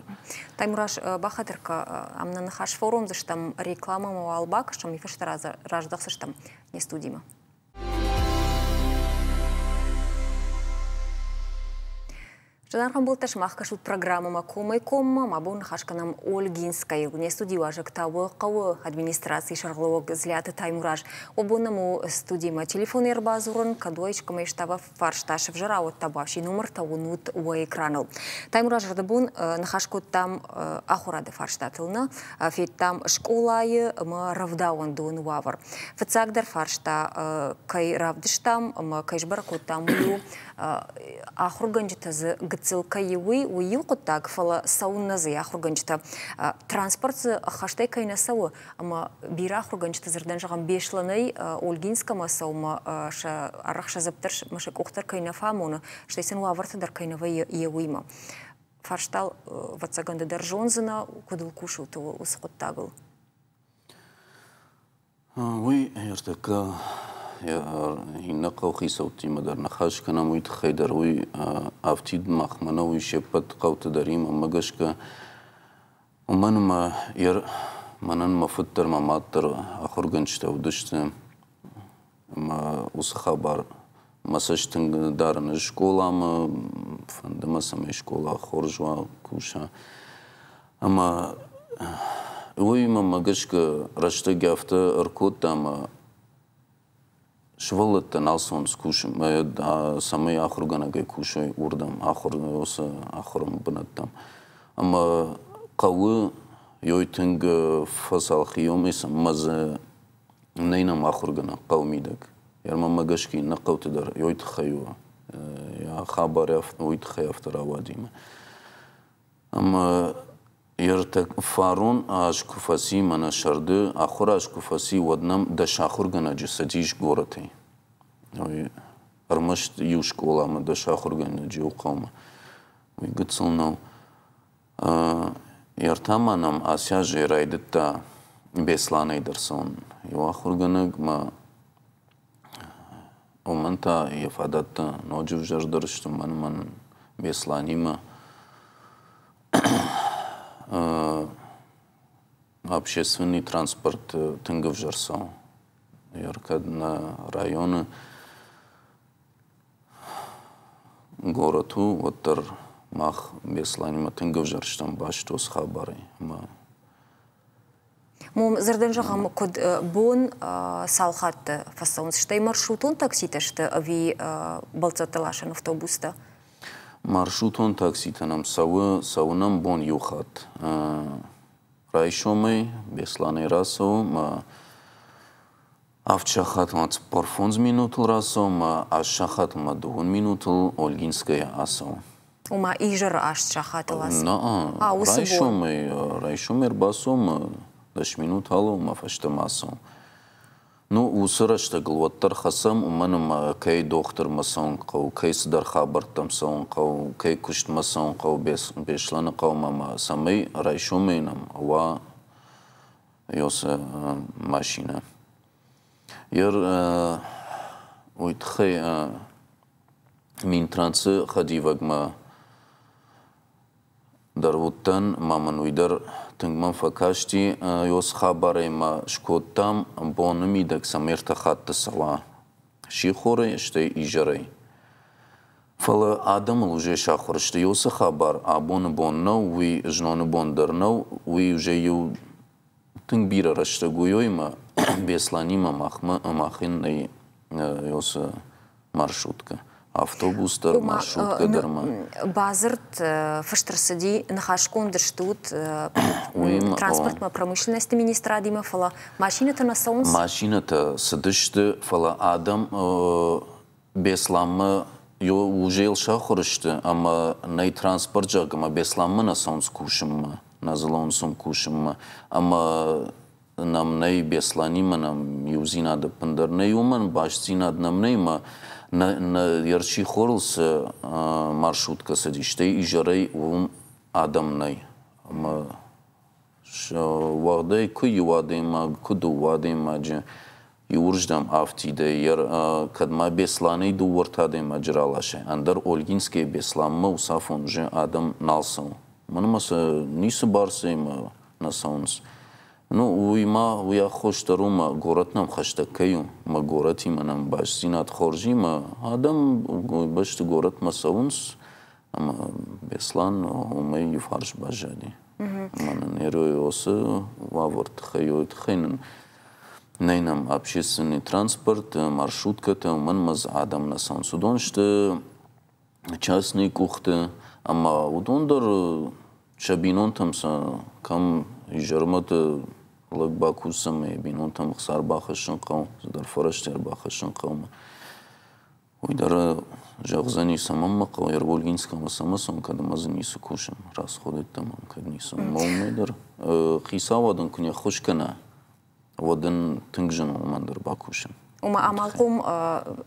Таймураз, бахатыр кӕ, ам нӕ ныхас фӕуромдзыстӕм, рекламӕмӕ уал бакӕсӕм, уый фӕстӕ раздӕхдзыстӕм не студимӕ. Зынаргъ ӕмбӕлттӕ, сымах кӕсут программӕмӕ Комӕй-коммӕ. Мӕ бон ныхас кӕнӕм Ольгинскӕйыл. Не студийы уазӕг та у хъӕуы администрацийы сӕргълӕууӕг Дзлиаты Таймураз. Уӕ бон нӕм у студимӕ телефонӕй ӕрбадзурын, кӕд уӕ искӕмӕ истӕвӕ фарста сӕвзӕра, уӕд та бафси номыртӕ уынут уӕ экраныл. Таймураз, рдӕбон ныхас кодтам ахуырады фарстатыл нӕ, федтам скъолайы ӕмӕ рӕвдауӕндоны уавӕр. Фыццагдӕр фарста кӕй равдыстам ӕмӕ кӕй сбӕрӕг кодтам, уый у ахуыргӕнджытӕ дзы гыццыл кӕй уый, уый иу хъуыддаг, фӕлӕ цӕуыннӕ дзы ахуыргӕнджытӕ. Транспорт дзы ӕххӕстӕй кӕй нӕ цӕуы, ӕмӕ бирӕ ахуыргӕнджыты дзырдӕн зӕгъӕм, Беслӕнӕй Ольгинскӕмӕ цӕуынмӕ сӕ арӕх сӕ дзыпп дӕр ӕмӕ сӕ къух дӕр кӕй нӕ фӕамоны, стӕй сын уавӕртӕ дӕр кӕй нӕ вӕййы йе уыимӕ. Фарстал, ӕвӕццӕгӕн, ды дӕр зондзынӕ, куыд ыл кусут уыцы хъуыддагыл. Уый ӕртӕккӕ иннӕ хъӕухицӕуттимӕ дӕр ныхас кӕнӕм, уый тыххӕй дӕр уый афтид махмӕ нӕу, уый се ппӕт хъӕуты дӕр и, мӕнмӕ гӕсгӕ. Уымӕн ӕмӕ мӕнӕн мӕ фыд дӕр, мӕ мад дӕр ахуыргӕнджытӕ уыдысты ӕмӕ уыцы хабар мӕ цӕст тынг дарын ӕз скъоламӕ, фӕнды мӕ, цӕмӕй скъола хорз уа, куса. Ӕмӕ уый мӕнмӕ гӕсгӕ рӕстӕг афтӕ ӕркодта, ӕмӕ сывӕллӕттӕ нал цӕуынц кусын, цӕмӕй ахуыргӕнӕгӕй кусой уырдӕм, ахуыр, уыцы ахуыры бынӕттӕм. Ӕмӕ хъӕуы ёй тынг фӕцалх и омӕ ӕмӕ дзы нӕй нӕм ахуыргӕнӕг хъӕуы мидӕг. Мӕнмӕ гӕсгӕ иннӕ хъӕуты дӕр ёй тыххӕй у. Хабар уый тыххӕй афтӕ рауади. Ӕмӕ фарон аз куы фӕци, мӕнӕ сӕрды ахуыр аз куы фӕци, уӕд нӕм 10 ахуыргӕнӕджы цыдис горӕтӕй. Ӕрмӕст иу скъоламӕ 10 ахуыргӕнӕджы иу хъӕумӕ. Уый гыццыл нӕу. Ӕртӕ ма нӕм ацы азӕй райдыдта Беслӕнӕй дӕр цӕуын. Иу ахуыргӕнӕг ма Уымӕн та йӕ фадӕттӕ ноджы ӕвзӕрдӕр сты мӕнмӕ Беслӕнимӕ. Общественный транспорт тынг ӕвзӕр цӕуы. Кӕд нӕ районы город у, уӕддӕр мах Беслӕнимӕ тынг ӕвзӕр стӕм баст уыцы хабарӕй. Ӕмӕ Дзырдӕн зӕгъӕм, куыд бон цал хатты фӕцӕуынц, стӕй маршрутон такситӕ сты ӕви бӕлццӕтты ласӕн автобустӕ? Маршрутон такситӕ нӕм цӕуы, цӕуы нӕм бон иу хатт. Райсомӕй Беслӕнӕй рацӕуы мӕ 7 сахатмӕ 45 минутыл рацӕуы ӕмӕ 8 сахатмӕ 2 минутыл Ольгинскӕйӕ ацӕуы. Ома изӕры 8 сахатыл ацӕуы? Райсомӕй, райсомӕй ӕрбацӕуы 10 минут алӕууы ӕмӕ фӕстӕмӕ ацӕуы. Ну, уыцы рӕстӕгыл уӕддӕр хӕцӕм, уымӕн ӕмӕ кӕй дохтырмӕ цӕуын хъӕуы, кӕй цыдӕр хабӕрттӕм цӕуын хъӕуы, кӕй куыстмӕ цӕуын хъӕуы Беслӕны хъӕумӕ ӕмӕ цӕмӕй райсомӕй нӕм уа Ёсы машинӕ. Ер уый тыххӕй Минтрансы хӕдивӕгмӕ дӕр уыдтӕн, ӕмӕ мын уый дӕр тынг мӕм фӕкасти. Ёсы хабарӕй мӕ скодтам, боны мидӕг сӕм ӕртӕ хатты цӕуа сихорӕй, стӕй изӕрӕй. Фӕлӕ адӕмыл уже сахуыр сты. Ёсы хабар абоны бон нӕу, уый зноны бон дӕр нӕу, уый уже иу тынг бирӕ рӕстӕг уыйоимӕ Беслӕнимӕ махмӕ махӕн нӕй ёсы маршруткӕ. Автобус дӕр, маршруткӕ дӕр ма. Бадзырд фыст ӕрцыди, ныхасгонд стут транспортмӕ промышленносты министрадимӕ, фӕлӕ машинӕтӕ нӕ цӕуынц? Машинӕтӕ цыдысты, фӕлӕ адӕм Беслӕнмӕ узел сахуыр сты ӕмӕ нӕй транспорт, зӕгъгӕ, ӕмӕ Беслӕнмӕ нӕ цӕуынц кусынмӕ, нӕ дзыллон сым кусынмӕ. Ӕмӕ нӕм нӕй Беслӕнимӕ нӕм иудзинад ӕппындӕр нӕй, уымӕн бастдзинад нӕм нӕй ӕмӕ нӕ Ерчихорыл цы маршруткӕ цыди, стӕй изӕрӕй уым адӕм нӕй. Ӕмӕ Уӕгъдӕй куы иу адӕймаг, куы дыууӕ адӕймаджы иуырздӕм афтидӕй, кӕд ма Беслӕнӕй дыууӕ-ӕртӕ адӕймаджы раласай, ӕндӕр Ольгинскӕйы Беслӕнмӕ уыцафон уже адӕм нал цӕуы. Мӕнмӕ сӕ ницы бӕрцӕй нӕ цӕуынц. Ну, уый ма уый аххос дӕр у, мӕ горӕт нӕм хӕстӕг кӕй у, мӕ горӕтимӕ нӕм бастдзинад хорз и, мӕ адӕм уый бӕсты горӕтмӕ цӕуынц. Ӕмӕ Беслан уымӕй иуфарс баззади. Ӕмӕ нын уыцы уавӕр тыххӕй, уый тыххӕй нын нӕй нӕм общественный транспорт, маршруткӕтӕ, уымӕн ӕмӕ дзы адӕм нӕ цӕуынц. Уыдон сты частный къухты, ӕмӕ уыдон дӕр сӕ бинонтӕм сӕ кӕм изӕрмӕты лӕг бакусдзӕн ӕмӕ йӕ бинонтӕм ӕхца ӕрбахӕссын хъӕуы, цыдӕр фӕрӕзтӕ ӕрбахӕссын хъӕуы. Уый дӕр зӕгъдзӕни, цӕмӕн мӕ хъӕуы Ольгинскӕмӕ цӕмӕ цӕуын, кӕд ӕмӕ дзы ницы кусын, расходӕттӕ мӕм кӕд ницы. Ӕмӕ уымӕй дӕр хицауад ын куы не ххуыс кӕна, уӕд ын тынг зын у уымӕн дӕр бакусын. Ома амалхъом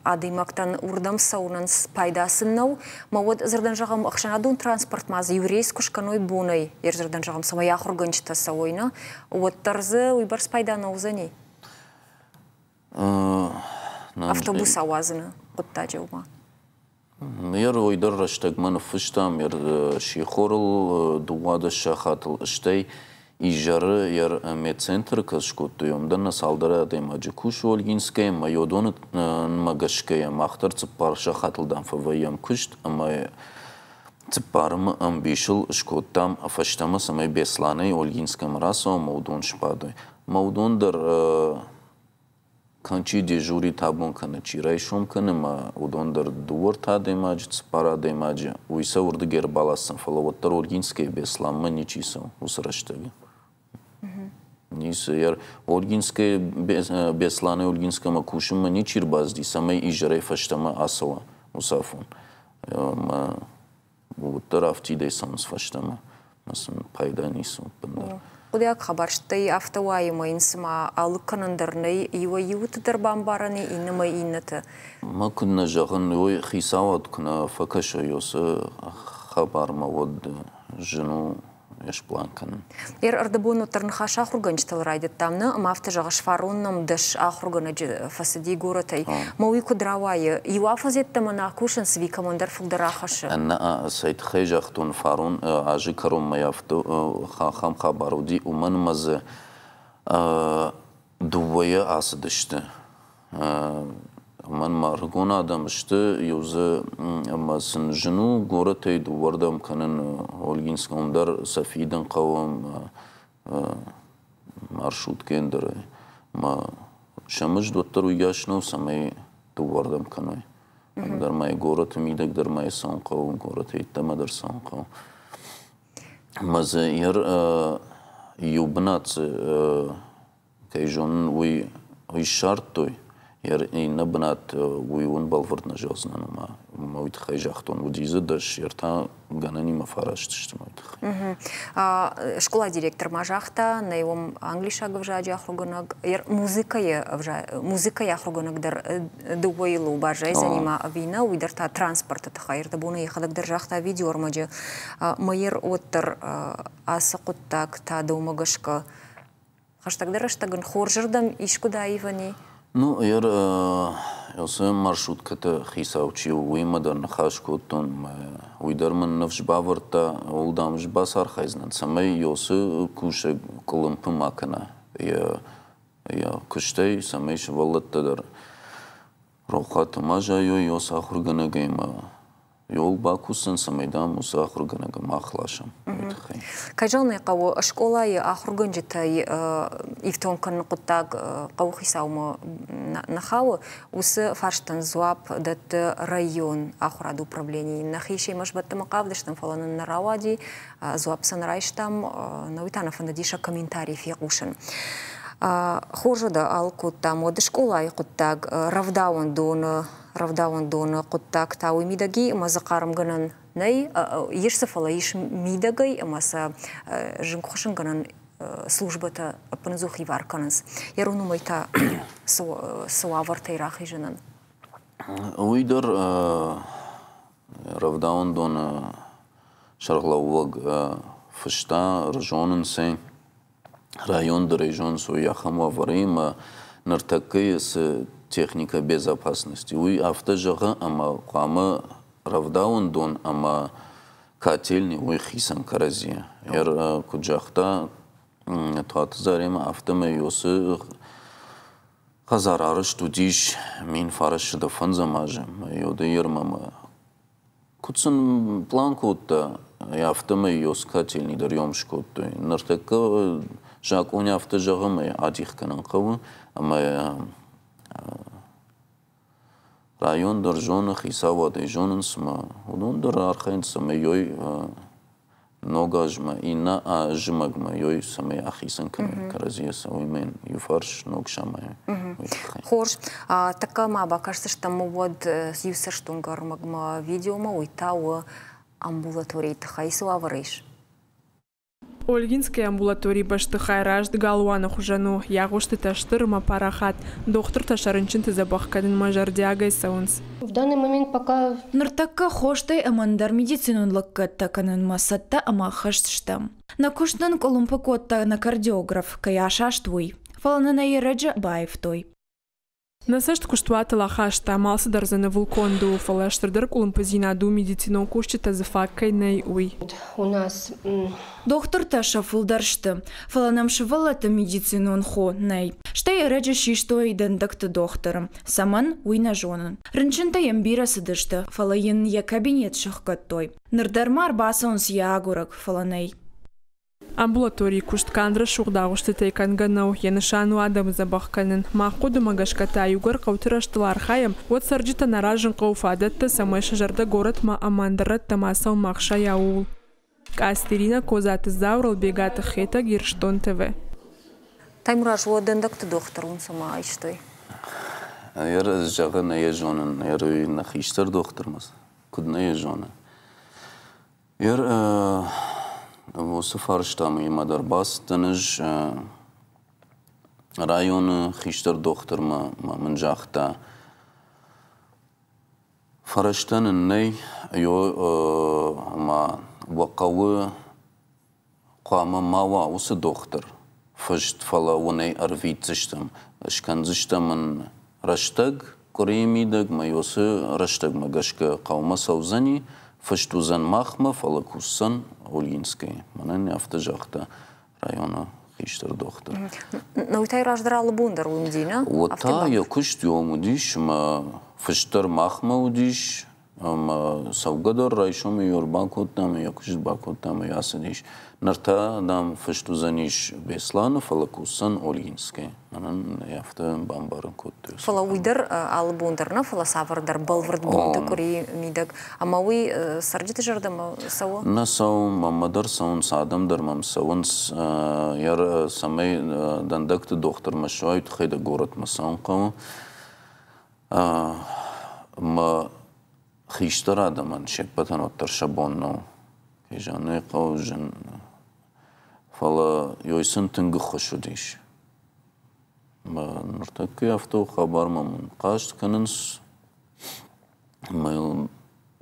адӕймӕгтӕн уырдӕм цӕуынӕн пайда сын нӕу, мӕ уӕд дзырдӕн зӕгъӕм, ӕхсӕнадон транспорт ма дзы иу рейс куы скӕной бонӕй, йе дзырдӕн зӕгъӕм, цӕмӕй ахуыргӕнджытӕ цӕуой, нӕ, уӕддӕр дзы уыйбӕрц пайда нӕ уыдзӕни? Автобус ауадзыны хъуыддаджы уымӕ. Ер уый дӕр рӕстӕгмӕ ныффыстам, ер сихорыл 12 сахатыл, стӕй изӕры ер медцентры кӕд скодтой, уым дӕр нӕ цалдӕр адӕймаджы кусы Ольгинскӕйы ӕмӕ уыдонмӕ гӕсгӕйӕ мах дӕр 4 сахатыл дам фӕвӕййӕм куыст ӕмӕ цыппары ӕмбисыл скодтам фӕстӕмӕ, цӕмӕй Бесланӕй Ольгинскӕмӕ рацӕуӕм ӕмӕ уыдон сбадой. Ӕмӕ уыдон дӕр Кӕн чи дежурит абон кӕнӕ чи райсом кӕны мӕ уыдон дӕр дыууӕ-ӕртӕ адӕймаджы, цыппар адӕймаджы, уый сӕ уырдыгӕй ӕрбаласдзӕн, фӕлӕ уӕддӕр Ольгинскӕйы Бесланмӕ ничи цӕуы уыцы рӕстӕджы. Ницы. Ольгинскӕйы Бесланӕй Ольгинскӕмӕ кусынмӕ ничи ӕрбацыди, цӕмӕй изӕрӕй фӕстӕмӕ ацӕуа уыцы афон. Ӕмӕ уӕддӕр афтидӕй цӕуынц фӕстӕмӕ, ӕмӕ сын пайда ницы у ӕппындӕр. Хъуыдиаг хабар, стӕй афтӕ уайы ӕмӕ йын цыма алыг кӕнӕн дӕр нӕй, иуӕй-иуты дӕр бамбарӕн и, иннӕмӕй иннӕты. Мӕ куыд нӕ зӕгъын, уый хицауад куы нӕ фӕкӕса уыцы хабармӕ, уӕд зын у сплан кӕнын. Ер ӕрдӕбон уӕддӕр ныхас ахуыргӕнджытыл райдыдтам, нӕ? Ӕмӕ афтӕ зӕгъыс, фарон нӕм 10 ахуыргӕнӕджы фӕцыди горӕтӕй. Мӕ уый куыд рауайы? Иу афӕдз йеддӕмӕ нӕ кусынц, ӕви кӕмӕндӕр фылдӕр ахӕссы? Нӕ, цӕй тыххӕй загътон, фарон азы кӕронмӕ афтӕ ахӕм хабар уыди, уымӕн ӕмӕ дзы дыууӕйӕ ацыдысты. Уымӕн ма ӕрыгон адӕм сты, иу дзы ӕмӕ сын зын у горӕтӕй дыууӕрдӕм кӕнын. Ольгинскы уым дӕр сӕ фидын хъӕуы маршруткӕ ӕндӕрӕй. Ӕмӕ сӕ мызд уӕддӕр уыйас нӕу, цӕмӕй дыууӕрдӕм кӕной. Ам дӕр ма горӕты мидӕг дӕр ма цӕуын хъӕуы, горӕты йеддӕмӕ дӕр цӕуын хъӕуы. Ӕмӕ дзы иу бынат дзы кӕй зонын, уый ссардтой. Иннӕ бынат уый уын бӕлвырд нӕ зӕгъдзынӕн, ӕмӕ уый тыххӕй загътон, уыди дзы 10, ӕртӕ гӕнӕнимӕ фӕраст сты уый тыххӕй. Скъолайы директор ма загъта, нӕй уым англисаг ӕвзаджы ахуыргӕнӕг, музыкӕйы ахуыргӕнӕг дӕр дыууӕйыл у баззайдзӕни ма ӕви нӕ, уый дӕр та транспорты тыххӕй. Ӕрдӕбоны йӕхӕдӕг дӕр загъта видеоӕрмӕджы. Мӕйӕр уӕддӕр ацы хъуыддаг та дӕумӕ гӕсгӕ хӕстӕгдӕр рӕстӕг ын хорзырдӕм искуыд аивӕн и? Ну, ер уыцы маршруткӕты хицау чи у, уыимӕ дӕр ныхас кодтон. Уый дӕр мын ныфс бавӕрдта, ууыл, дам, ӕз бацархайдзынӕн, цӕмӕй уыцы кусӕг къуылымпы ма кӕна йӕ куыстӕй, цӕмӕй сывӕллӕттӕ дӕр рохуаты ма зайой уыцы ахуыргӕнӕгӕй ӕмӕ Иол бакусдзӕн, цӕмӕй, дам, уыцы ахуыргӕнӕгы мах ласӕм, уый тыххӕй. Кӕй зӕгъын ӕй хъӕуы, скъолайы ахуыргӕнджытӕй ифтонг кӕныны хъуыддаг хъӕуыхицаумӕ нӕ хауы. Уыцы фарстӕн дзуапп дӕтты район ахуырады управленийы. Нӕхи семӕ сбӕттынмӕ хъавыдыстӕм, фӕлӕ нын нӕ рауади, дзуапп сын райстам, науи та нӕ фӕндыди сӕ комментари фехъусын. Хорз уӕдӕ алыг кодтам уӕд скъолайы хъуыддаг рӕвдауӕндоны хъуыддаг та уый мидӕг и, ӕмӕ дзы хъармгӕнӕн нӕй, ис дзы, фӕлӕ ис мидӕгӕй ӕмӕ сӕ зынгхуыссынгӕнӕн службӕтӕ ӕппынӕдзух ивар кӕнынц. Йӕ рон уымӕй та цы уавӕртӕй рахизынӕн? Уый дӕр рӕвдауӕндоны сӕргълӕууӕг фыста, зонынц ӕй, район дӕр ӕй зонынц, уый ахӕм уавӕры ӕмӕ ныртӕккӕйы цы техника безопасности, уый афтӕ зӕгъы, ӕмӕ хъуамӕ рӕвдауӕндон ӕмӕ котельный уый хицӕн кӕрӕдзийӕ. Куыд загъта Туаты Заремӕ, афтӕмӕй уыцы хӕдзар арӕзт уыдис 1905 азы, ӕмӕ ермӕ Куыд сын план кодта, афтӕмӕй йос котельный дӕр йом скодтой. Ныртӕккӕ закъон афтӕ зӕгъы, ӕмӕ адих кӕнын хъӕуы, ӕмӕ район дӕр зоны, хицауадӕй зонынц, ӕмӕ уыдон дӕр архайынц, цӕмӕй ёй ног азмӕ, иннӕ зымӕгмӕ ёй цӕмӕй ахицӕн кӕной кӕрӕдзийӕ, сӕ уый мӕн иуфарс ног самайой. Хорз. Тӕккӕ ма бакӕсдзыстӕм уӕд иу цӕстуынгӕ ӕрмӕгмӕ видеомӕ, уый та у амбулаторийы тыххӕй цы уавӕр ис? Ольгинскӕйы амбулаторийы бӕстыхай раст галуаны хуызӕн у, йӕ агъуыстытӕ стыр ӕмӕ парахат. Дохтыртӕ сӕ рынчынты дзӕбӕх кӕнынмӕ зӕрдиагӕй цӕуынц. В данный момент пока Ныртӕккӕ хостӕй ӕмӕ ӕндӕр медицинон лӕггӕдтӕ кӕнынмӕ цӕттӕ ӕмӕ ӕххӕст стӕм. Нӕ куыст нын къуылымпы кодта нӕ кардиограф, кӕй асаст, уый. Фӕлӕ нын ӕй ӕрӕджы баивтой. Нӕ цӕст куыстуатыл ахастам, алцыдӕр дзы нывыл конд у, фӕлӕ стырдӕр къуылымпыдзинад у, медицинон кусджытӕ дзы фаг кӕй нӕй, уый. У нас Дохтыртӕ сӕ фылдӕр сты, фӕлӕ нӕм сывӕллӕтты медицинон хо нӕй. Стӕй ӕрӕджы систой дӕндӕгты дохтыры. Цӕмӕн, уый нӕ зонын. Рынчынтӕ йӕм бирӕ цыдысты, фӕлӕ йын йӕ кабинет сӕхгӕдтой. Ныр дӕр ма ӕрбацӕуынц йӕ агурӕг, фӕлӕ нӕй. Амбулаторийы куыст канд рӕсугъд агъуыстытӕй кӕнгӕ нӕу, йӕ нысан у адӕмы дзӕбӕх кӕнын. Мах хъуыдымӕ гӕсгӕ та иугӕр хъӕуты рӕзтыл архайӕм, уӕд цӕрджытӕн аразын хъӕуы фадӕттӕ, цӕмӕй сӕ зӕрдӕ горӕтмӕ ӕмӕ ӕндӕр рӕттӕм ацӕуын ма хсайа, ууыл. Къацты Иринӕ, Козаты Зауыр, Ӕлбегаты Хетӕг, Ирыстон ТВ. Таймураз, уӕ дӕндӕгты дохтыр уын цӕмӕ айстой? Ӕр зӕгъы, нӕ йӕ зонын, ӕр нӕ хистӕр дохтырмӕ куыд нӕ йӕ зоны. Ер уыцы фарстамӕ дӕр бацыдтӕн ӕз районы хистӕр дохтырмӕ ӕмӕ мын загъта, фӕрӕзтӕ нын нӕй, ӕмӕ уӕ хъӕуы хъуамӕ ма уа уыцы дохтыр фыст, фӕлӕ уын ӕй ӕрвитдзыстӕм, скӕндзыстӕм ын рӕстӕг къуырийы мидӕг мӕ уыцы рӕстӕгмӕ гӕсгӕ хъӕумӕ цӕудзӕни, фыст уыдзӕн махмӕ, фӕлӕ кусдзӕн Ольгинскӕйы. Мӕнӕн афтӕ загъта районы хистӕр дохтыр. Наутай раздӕр алы бон дӕр уым нӕ? Уӕд та йӕ куыст йом уыдис, ӕмӕ фыст дӕр махмӕ уыдис, ӕмӕ цӕугӕ дӕр райсомы йӕ ӕрбакодтам, йӕ куыст бакодтам, ӕмӕ ацыдис. Ныр та, дам, фыст уыдзӕнис Беслӕны, фӕлӕ кусдзӕн Ольгинскӕйы. Мӕнӕн афтӕ бамбарын кодтой. Фӕлӕ уый дӕр алы бон дӕр нӕ, фӕлӕ цавӕрдӕр бӕлвырд бонты къуырийы мидӕг. Ӕмӕ уый цӕрджыты зӕрдӕмӕ цӕуы? Нӕ цӕуы, мӕнмӕ дӕр цӕуынц, адӕм дӕр мӕм цӕуынц. Цӕмӕй дӕндӕгты дохтырмӕ ссӕуай, уый тыххӕй дӕ горӕтмӕ цӕуын хъӕуы. Мӕ хистӕр адӕмӕн се ппӕтӕн уӕддӕр сӕ бон нӕу. Кӕй зӕгъын ӕй хъӕуы, зын. Фӕлӕ ёй сын тынг ӕххуыс уыдис. Мӕ ныртӕккӕ афтӕ у хабар мӕм хъаст кӕнынц. Ӕмӕ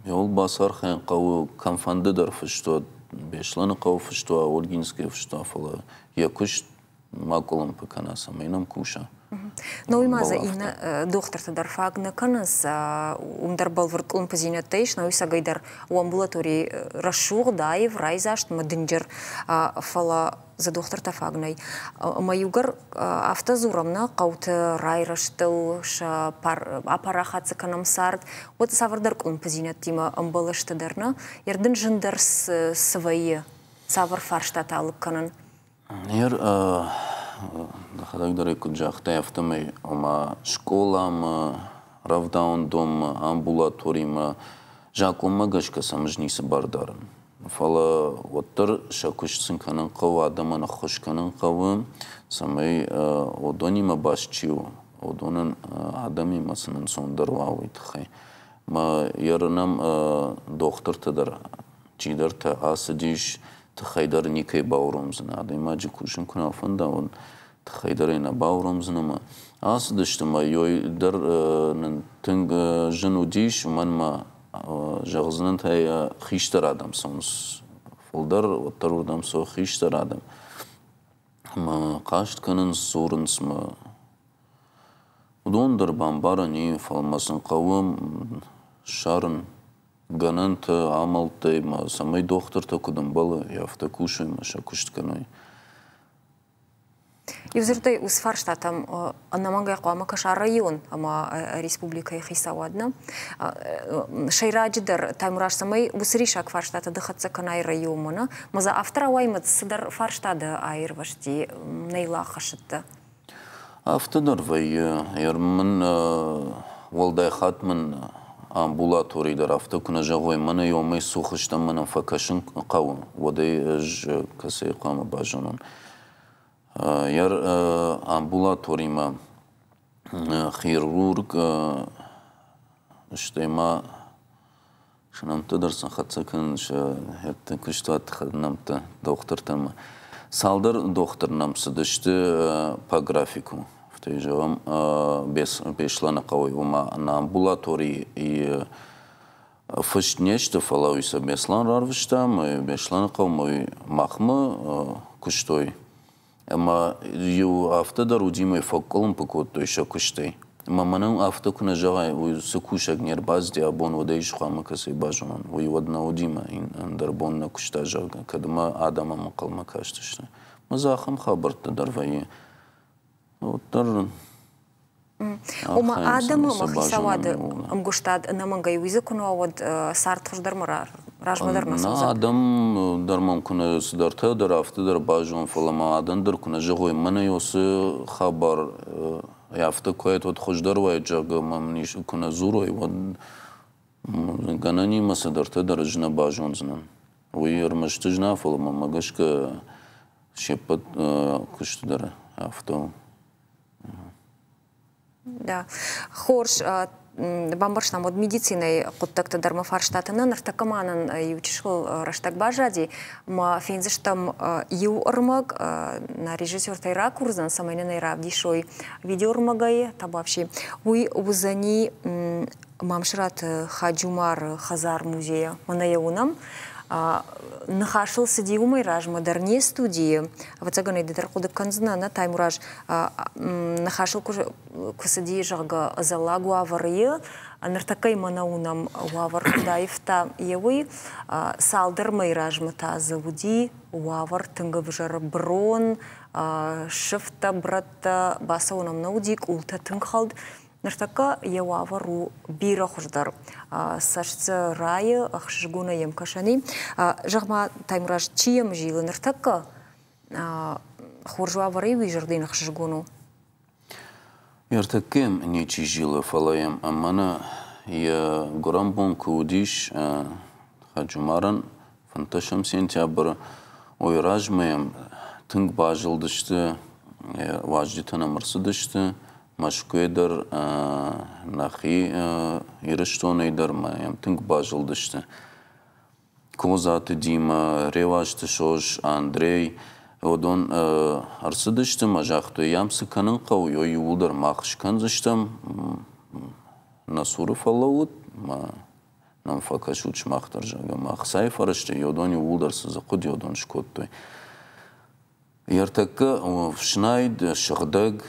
йыл бацархайын хъӕуы кӕмфӕнды дӕр фыст уӕд, Беслӕны хъӕуы фыст уа, Ольгинскӕйы фыст уа, фӕлӕ йӕ куыст ма къуылымпы кӕна, цӕмӕй нӕм куса. Но уый ма дзы иннӕ дохтыртӕ дӕр фаг нӕ кӕнынц, уым дӕр бӕлвырд къуылымпыдзинӕдтӕ ис, науи цӕгӕй дӕр у амбулатори рӕсугъд, аив, райдзаст ӕмӕ дынджыр, фӕлӕ дзы дохтыртӕ фаг нӕй. Ӕмӕ иугӕр афтӕ дзурӕм нӕ хъӕуты райрӕзтыл, сӕ апарахат дзы кӕнӕм цард, уӕд цавӕрдӕр къуылымпыдзинӕдтимӕ ӕмбӕлысты дӕр нӕ? Йе зындӕр цы вӕййы, цавӕр фарстатӕ алыг кӕнын? Ныр дӕхӕдӕг дӕр ӕй куыд загътай, афтӕмӕй, ома скъоламӕ, рӕвдауӕндонмӕ, амбулаторимӕ закъонмӕ гӕсгӕ сӕм ӕз ницы бар дарын. Фӕлӕ уӕддӕр сӕ куыст сын кӕнын хъӕуы, адӕмӕн ӕххуыс кӕнын хъӕуы, цӕмӕй уыдонимӕ баст чи у, уыдонӕн адӕмимӕ сын ӕнцондӕр уа, уый тыххӕй. Мӕ ерынӕм дохтыртӕ дӕр чидӕртӕ ацыдис, тыххӕй дӕр никӕй бауромдзынӕ. Адӕймаджы кусын куы нал фӕнда, уӕд тыххӕй дӕр ӕй нӕ бауромдзынӕ ӕмӕ ацыдысты ӕмӕ ёй дӕр нын тынг зын уыдис, уымӕн ӕмӕ зӕгъдзынӕн та йӕ хистӕр адӕм цӕуынц фылдӕр, уӕддӕр уырдӕм цӕуы хистӕр адӕм. Ӕмӕ хъаст кӕнынц, дзурынц мӕ уыдон дӕр бамбарӕн и, фӕлӕ ма сын хъӕуы ссарын гӕнӕнтӕ, амӕлттӕй ма, цӕмӕй дохтыртӕ куыд ӕмбӕлы, афтӕ кусой ӕмӕ сӕ куыст кӕной. Иудзырдӕй, уыцы фарстатӕм ӕнӕмӕнгӕй хъуамӕ кӕса район ӕмӕ республикӕйы хицауад, нӕ? Сӕйраджыдӕр, Таймураз, цӕмӕй уыцы риссаг фарстатӕ ды хӕццӕ кӕнай районмӕ, нӕ? Мӕ дзы афтӕ рауайы, цыдӕр фарста дӕ аирвӕзти, нӕ йыл аххӕссыдтӕ. Афтӕ дӕр вӕййы. Мын уӕлдай хатт мын амбулаторийы дӕр афтӕ куы нӕ зӕгъой, мӕнӕ уымӕй цух стӕм, мӕнӕн фӕкӕсын хъӕуы, уӕд ӕй ӕз кӕцӕй хъуамӕ базонон. Йӕ амбулаторимӕ хирург, стӕй ма сӕ нӕмттӕ дӕр сын хӕццӕ кӕнын сӕ куыстуаты нӕмттӕ дохтыртӕм. Цалдӕр дохтыр нӕм цыдысты по графику. Афтӕ зӕгъӕм, Беслӕны хъӕуӕй, ома нӕ амбулаторийы фыст не сты, фӕлӕ уый сӕ Беслӕн рарвыста, ӕмӕ Беслӕны хъӕумӕ махмӕ куыстой. Ӕмӕ иу афтӕ дӕр уыди, мӕ фӕкъуылымпы кодтой сӕ куыстӕй. Ӕмӕ мӕнӕн афтӕ куы нӕ зӕгъай, уый цы кусӕг не рбацыди абон, уӕд ӕй хъуамӕ кӕцӕй базонон. Уый уӕд нӕ уыди мӕ ӕндӕр бон нӕ куыста, зӕгъгӕ, кӕд ӕмӕ адӕм ӕнхъӕлмӕ кастысты. Мӕ дзы ахӕм хабӕрттӕ дӕр вӕййы. Уӕддӕр Ома адӕмы ӕмӕ хицауады ӕмгуыстад ӕнӕмӕнгӕй уый дзы куы нӕ уа, уӕд цард хуыздӕрмӕ размӕ дӕр нӕ цӕудзӕн. Адӕм дӕр мӕм куы нӕ цыдӕртӕ дӕр афтӕ дӕр базон, фӕлӕ ма адӕм дӕр куы нӕ зӕгъой, мӕнӕ уыцы хабар афтӕ куы уаид, уӕд хуыздӕр уаид, зӕгъгӕ, мӕм куы нӕ дзурой, уӕд гӕнӕнимӕ цыдӕртӕ дӕр ӕз нӕ базондзынӕн. Уый ӕрмӕст ӕз нӕ, фӕлӕ мӕмӕ гӕсгӕ се ппӕт куысты дӕр афтӕ у. Да. Хорз, бамбӕрстам, уӕд медицинӕйы хъуыддӕгты дӕр мӕ фарстатӕ нӕ ныртӕккӕ ма нын иу чысыл рӕстӕг баззади. Ма фендзыстӕм иу ӕрмӕг, нӕ режиссертӕй ракурдзӕн, цӕмӕй нын ӕй равдисой видеоӕрмӕгӕй табуафси. Уый уыдзӕни Мамсыраты Хаджумары хӕдзар-музейӕ. Мӕнӕ йӕ уынӕм. Ныхасыл цыди уымӕй размӕ дӕр не студийы. Ӕвӕццӕгӕн ӕй ды дӕр хъуыды кӕндзынӕ, нӕ, Таймураз? Ныхасыл куы цыди, зӕгъгӕ, ӕдзӕллаг уавӕры, ныртӕккӕ мӕнӕ уынӕм, уавӕр куыд аивта, йе уый. Цалдӕр мӕйы размӕ та дзы уыди уавӕр тынг ӕвзӕр брон, сыфтӕ, брӕттӕ, бацӕуӕн ӕм нӕ уыди, къултӕ тынг хӕлд. Ныртӕккӕ йӕ уавӕр у бирӕ хуыздӕр. Цӕст дзы райы, ӕхсызгонӕй йӕм кӕсӕн и. Зӕгъ-ма, Таймураз, чи йӕм зилы ныртӕккӕ? Хорз уавӕрӕй уый зӕрдӕйӕн ӕхсызгон у? Ныртӕккӕ йӕм ничи зилы, фӕлӕ йӕм мӕнӕ йӕ гуырӕнбон куы уыдис Хаджумарӕн 15 сентябры, уый размӕ йӕм тынг базылдысты, уазджытӕ нӕм ӕрцыдысты, Мӕскуыйы дӕр, нӕхи Ирыстонӕй дӕр ма йӕм тынг базылдысты. Козаты Дима, Реуазты Сос, Андрей, уыдон ӕрцыдысты ӕмӕ загътой, йӕм цы кӕнын хъӕуы, уый иууылдӕр мах скӕндзыстӕм. Нӕ цуры фӕлӕуут, ма нӕм фӕкӕсут сымах дӕр, зӕгъгӕ, ма ӕхцайы фӕрӕзтӕ уыдон иууылдӕр цы дзы хъуыди, уыдон скодтой. Ӕртӕккӕ ӕфснайд, сыгъдӕг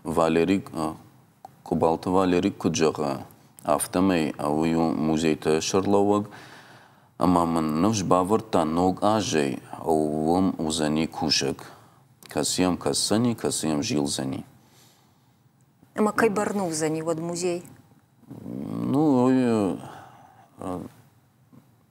Валерик, Къубалты Валерик куыд зӕгъы, афтӕмӕй уый у музейты сӕргълӕууӕг ӕмӕ мын ныфс бавӕрдта ног азӕй уым уыдзӕни кусӕг, кӕцы йӕм кӕсдзӕни, кӕцы йӕм зилдзӕни. Ӕмӕ кӕй бӕрны уыдзӕни уӕд музей? Ну,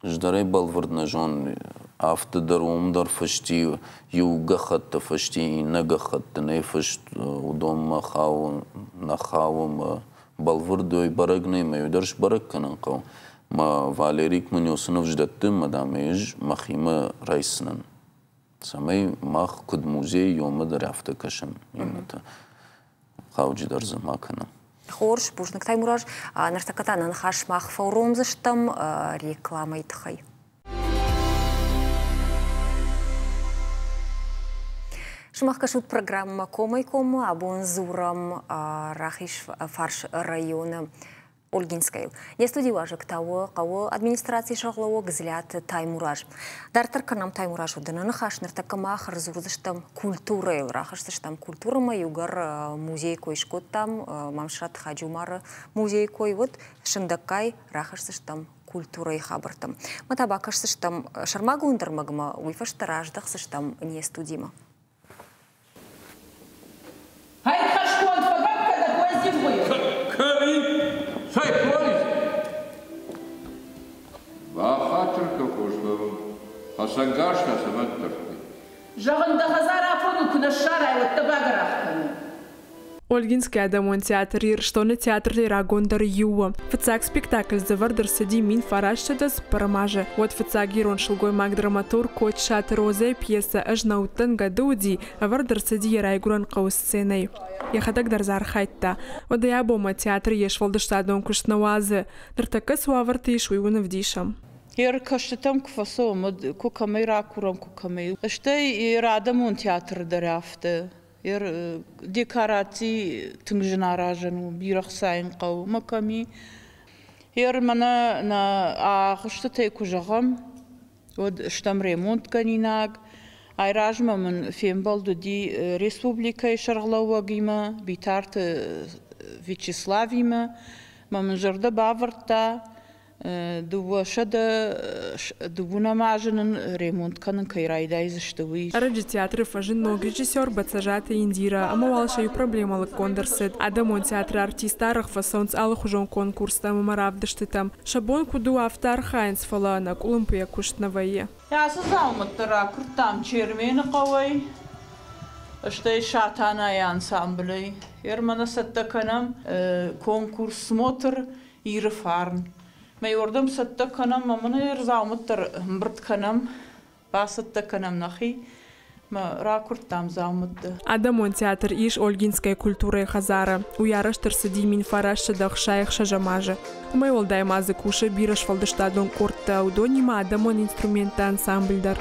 Ӕз бӕлвырд нӕ зонын, афтӕ дӕр уым дӕр фысти, иу гӕххӕтты фысти, иннӕ гӕххӕтты нӕ фыст, уыдонмӕ хауы, нӕ хауы мӕ бӕлвырд уый бӕрӕг нӕй, мӕ иу дӕр сбӕрӕг кӕнын хъӕуы. Мӕ Валерик мын уыцы ныфс дӕтты, мӕ дам ӕй ӕз мӕхимӕ райсдзынӕн, цӕмӕй мах куыд музей иумӕ дӕр афтӕ кӕсӕм иннӕтӕ. Хъауджыдӕр дзы ма кӕнӕм. Хорз, бузныг, Таймураз. Ныртӕккӕ та нӕ ныхас мах фӕуромдзыстӕм рекламӕйы тыххӕй. Сымах кӕсут программӕ Комӕй-коммӕ. Абон дзурӕм Рахиз фарс районы Ольгинскӕйыл. Не студийы уазӕг та у хъӕуы администрацийы сӕргълӕууӕг Дзлиаты Таймураз. Дарддӕр кӕнӕм Таймураз уыд нӕ ныхас. Ныртӕккӕ мах ӕрдзурдзыстӕм культурӕйыл, рахызтыстӕм культурӕмӕ. Иугӕр музейы кой скодтам, Мамсыраты Хаджумары музейы кой уыд, сындӕггай рахызтыстӕм культурӕмӕ. культурӕйы хабӕрттӕм. Мӕ та бакӕсдзыстӕм сӕрмагонд ӕрмӕгмӕ, уый фӕстӕ раздӕхдзыстӕм не студимӕ. Бахатыр кӕн, хорз лӕг, хӕцӕнгарзтӕ цӕмӕн дардтай? Зӕгъын, дӕ хӕдзар афоныл куы нӕ ссарай, уӕд дӕ багӕрах кӕнын. Ольгинскы адӕмон театр Ирыстоны театртӕй рагондӕр иу у. Фыццаг спектакль дзы ӕвӕрд ӕрцыди 1904 азы. Уӕд фыццаг ирон сылгоймаг-драматург Кочысаты Розӕйы пьесӕ «Ӕз нӕ уыдтӕн гӕды уыди» ӕвӕрд ӕрцыди йӕ райгуырӕн хъӕуы сценӕйы. Йӕхӕдӕг дӕр дзы архайдта. Уӕдӕй абонмӕ театр йе сфӕлдыстадон куыст нӕ уадзы. Ныртӕккӕ цы уавӕрты ис, уый уын ӕвдисӕм. Ӕркастытӕм куы фӕцӕуӕм, уӕд куы кӕмӕй ракурӕм, куы кӕмӕй. Стӕй адӕмон театры дӕр афтӕ. Декораци тынг зын аразӕн у, бирӕ хца йын хъӕуы ӕмӕ кӕм и. Мӕнӕ нӕ агъуыстытӕй куы зӕгъӕм, уӕд стӕм ремонтгӕнинаг. Айразмӕ мын фембӕлд уыди республикӕйы сӕргълӕууӕгимӕ Битарты Вячеславимӕ. Мӕ мын зӕрдӕ бавӕрдта, 220 азы нын ремонт кӕнын кӕй райдайдзысты, уый. Ӕрӕджы театры фӕзынд ног режиссер Бӕцӕзаты Индирӕ, ӕмӕ уал сӕ иу проблемӕ лыггонд ӕрцыд. Адӕмон театры артисттӕ арӕх фӕцӕуынц алыхуызон конкурстӕм ӕмӕ равдыстытӕм. Сӕ бон куыд у, афтӕ архайынц, фӕлӕ ӕнӕкъуылымпыйӕ куыст нӕ вӕййы. Ацы дзаумӕттӕ ракуырдтам Чермены хъӕуӕй, стӕй Сатанайы ансамблӕй. Ермӕнӕ цӕттӕ кӕнӕм конкурс «Смотр Иры фарн». Мӕ уырдӕм цӕттӕ кӕнӕм ӕмӕ нӕ дзаумӕттӕ ӕмбырд кӕнӕм, бацӕттӕ кӕнӕм нӕхи, мӕ ракуырдтам дзаумӕттӕ. Адӕмон театр ис Ольгинскӕйы культурӕйы хӕдзары. Уый арӕзт ӕрцыди 1966 азы. Уымӕй уӕлдай ма дзы кусы бирӕ сфӕлдыстадон къордтӕ, уыдонимӕ адӕмон инструментты ансамбль дӕр.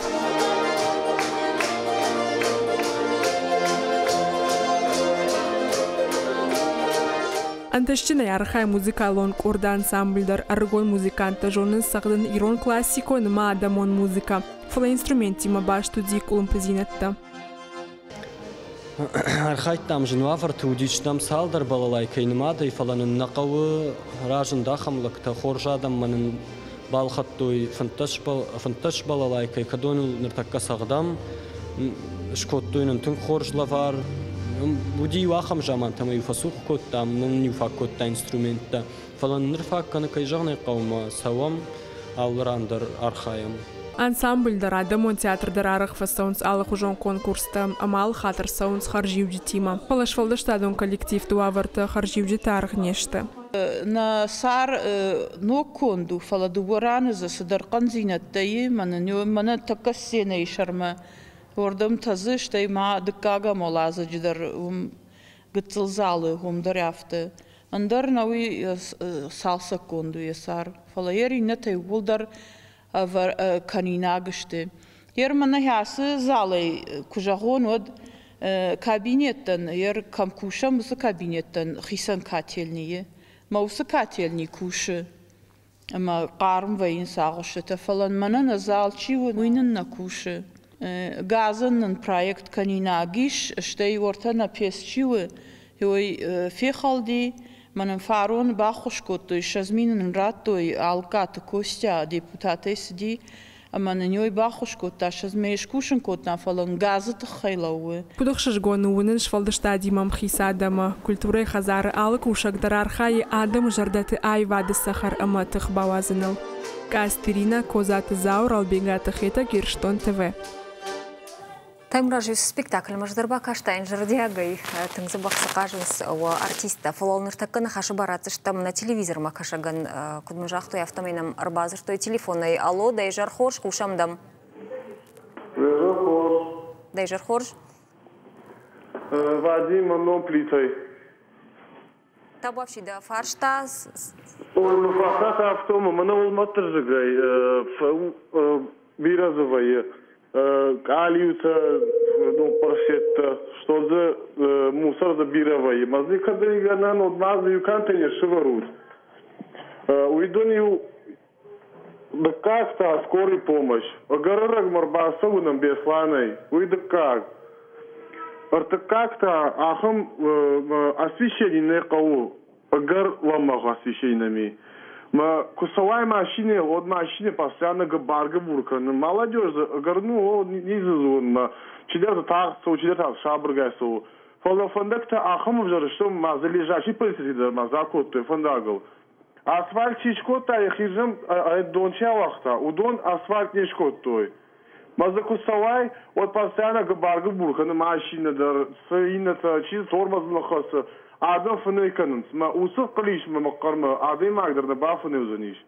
Ӕнтыстджынӕй архайы музыкалон къорды ансамбль дӕр. Ӕрыгон музыканттӕ зонынц цӕгъдын ирон классикон ӕмӕ адӕмон музыкӕ, фӕлӕ инструменттимӕ баст уыди къуылымпыдзинӕдтӕ. Архайдтам зын уавӕрты, уыдис нӕм цалдӕр балалайкӕйы нымадӕй, фӕлӕ нын нӕ хъӕуы разынд ахӕм лӕгтӕ, хорз адӕммӕ нын балхӕдтой 15 балалайкӕйы, кӕдоныл ныртӕккӕ цӕгъдӕм, скодтой нын тынг хорз лӕвар. Уыди-иу ахӕм замантӕ, ӕмӕ-иу фӕцух кодтам, нын-иу фаг кодта инструменттӕ. Фӕлӕ ныр фаг кӕны, кӕй зӕгъын ӕй хъӕуы, ӕмӕ цӕуӕм, алы ран дӕр архайӕм. Ансамбль дӕр, адӕмон театр дӕр арӕх фӕцӕуынц алыхуызон конкурстӕм ӕмӕ алы хатт ӕрцӕуынц хӕрзиуджытимӕ. Фӕлӕ сфӕлдыстадон коллективты уавӕртӕ хӕрзиуджыты аргъ не сты. Нӕ цар ног конд у, фӕлӕ дыууӕ раны дзы цыдӕр хъӕндзинӕдтӕ и, мӕнӕ тӕккӕ сценӕйы сӕрмӕ уырдӕм тӕдзы, стӕй ма дыккагӕм уӕладзыджы дӕр уым гыццыл залы уым дӕр афтӕ. Ӕндӕр нӕ уый цалцӕггонд у йӕ цар, фӕлӕ йӕ иннӕтӕ иууылдӕр кӕнинаг сты. Ер мӕнӕ ацы залӕй куы зӕгъон, уӕд кабинеттӕн, ер кӕм кусӕм, уыцы кабинеттӕн хицӕн котельни Мӕ уыцы котельни кусы ӕмӕ хъарм вӕййынц агъуыстытӕ, фӕлӕ мӕнӕн нӕ зал чи у, уый нын нӕ кусы. Газӕн нын проект кӕнинаг ис, стӕй уӕртӕ нӕ пец чи у, уый фехӕлди. Мӕнӕн фарон баххуыс кодтой, 20 мины нын радтой, Алыккаты Костя депутатӕй цыди, ӕмӕ нын уый баххуыс кодта, 20 мӕйы скусын кодтам, фӕлӕ нын газы тыххӕй лӕууы. Куыд ӕхсызгон у уынын сфӕлдыстадимӕ ӕмхиц адӕмы. Культурӕйы хӕдзары алы кусӕг дӕр архайы адӕмы зӕрдӕты аивады цӕхӕр ӕмӕ тых бауадзыныл. Къацты Иринӕ, Козаты Зауыр, Албегаты Хетӕг, Ирыстон ТВ. Таймуразы спектакльмӕ дӕр бакастаин зӕрдиагӕй. Тынг дзӕбӕх цы хъазынц уӕ артисттӕ. Фӕлӕ ныртӕккӕ ныхасы бар ратдзыстӕм нӕ телевизормӕ кӕсӕгӕн. Куыд мын загътой, афтӕмӕй нӕм ӕрбадзырдтой телефонӕй. Алло, дӕ изӕр хорз, хъусӕм дӕм. Изӕр хорз. Дӕ изӕр хорз. Вадим, мӕ ном Плитӕй. Табуафси, дӕ фарста. Ой, мӕ фарстатӕ афтӕ у, мӕнӕ уылмӕттырзыгӕй бирӕ дзы вӕййы. Къалиутӕ, ну, парсеттӕ, что дзы мусор дзы бирӕ вӕййы. Мӕ дзы кӕд гӕнӕн уыд, ма дзы иу контейнер сывӕрут. Уыдон-иу дыккаг та скорый помощь. Ӕгӕр ӕрӕгмӕ ӕрбацӕуынӕн Беслӕнӕй, уый дыккаг. Ӕртыккаг та ахӕм освещение нӕ хъӕуы, ӕгӕр лӕмӕгъ освещение нӕм и. Мӕ куы цӕуай машинӕйыл, уӕд машинӕ постоянно гыбар-гыбур кӕны. Молодежь дзы ӕгӕр ну, о, ницы дзурын мӕ. Чидӕр дзы тагъд цӕуы, чидӕр та сабыргай цӕуы. Фӕлӕ фӕндӕгтӕ ахӕм ӕвзӕр сты, ма дзы лежачий полицейский дӕр ма дзы акодтой фӕндагыл. Асфальт чи скодта, йӕхирдӕм дон чи ауагъта, уыдон асфальт не скодтой. Мӕ дзы куы цӕуай, уӕд постоянно гыбар-гыбур кӕны машинӕ дӕр, цы иннӕтӕ, чи дзы тормозы ныххӕцы. Адӕм фынӕй кӕнынц. Мӕ уыцы хъылисмӕ мӕ хъӕрмӕ адӕймаг дӕр нӕ бафынӕй уыдзӕнис.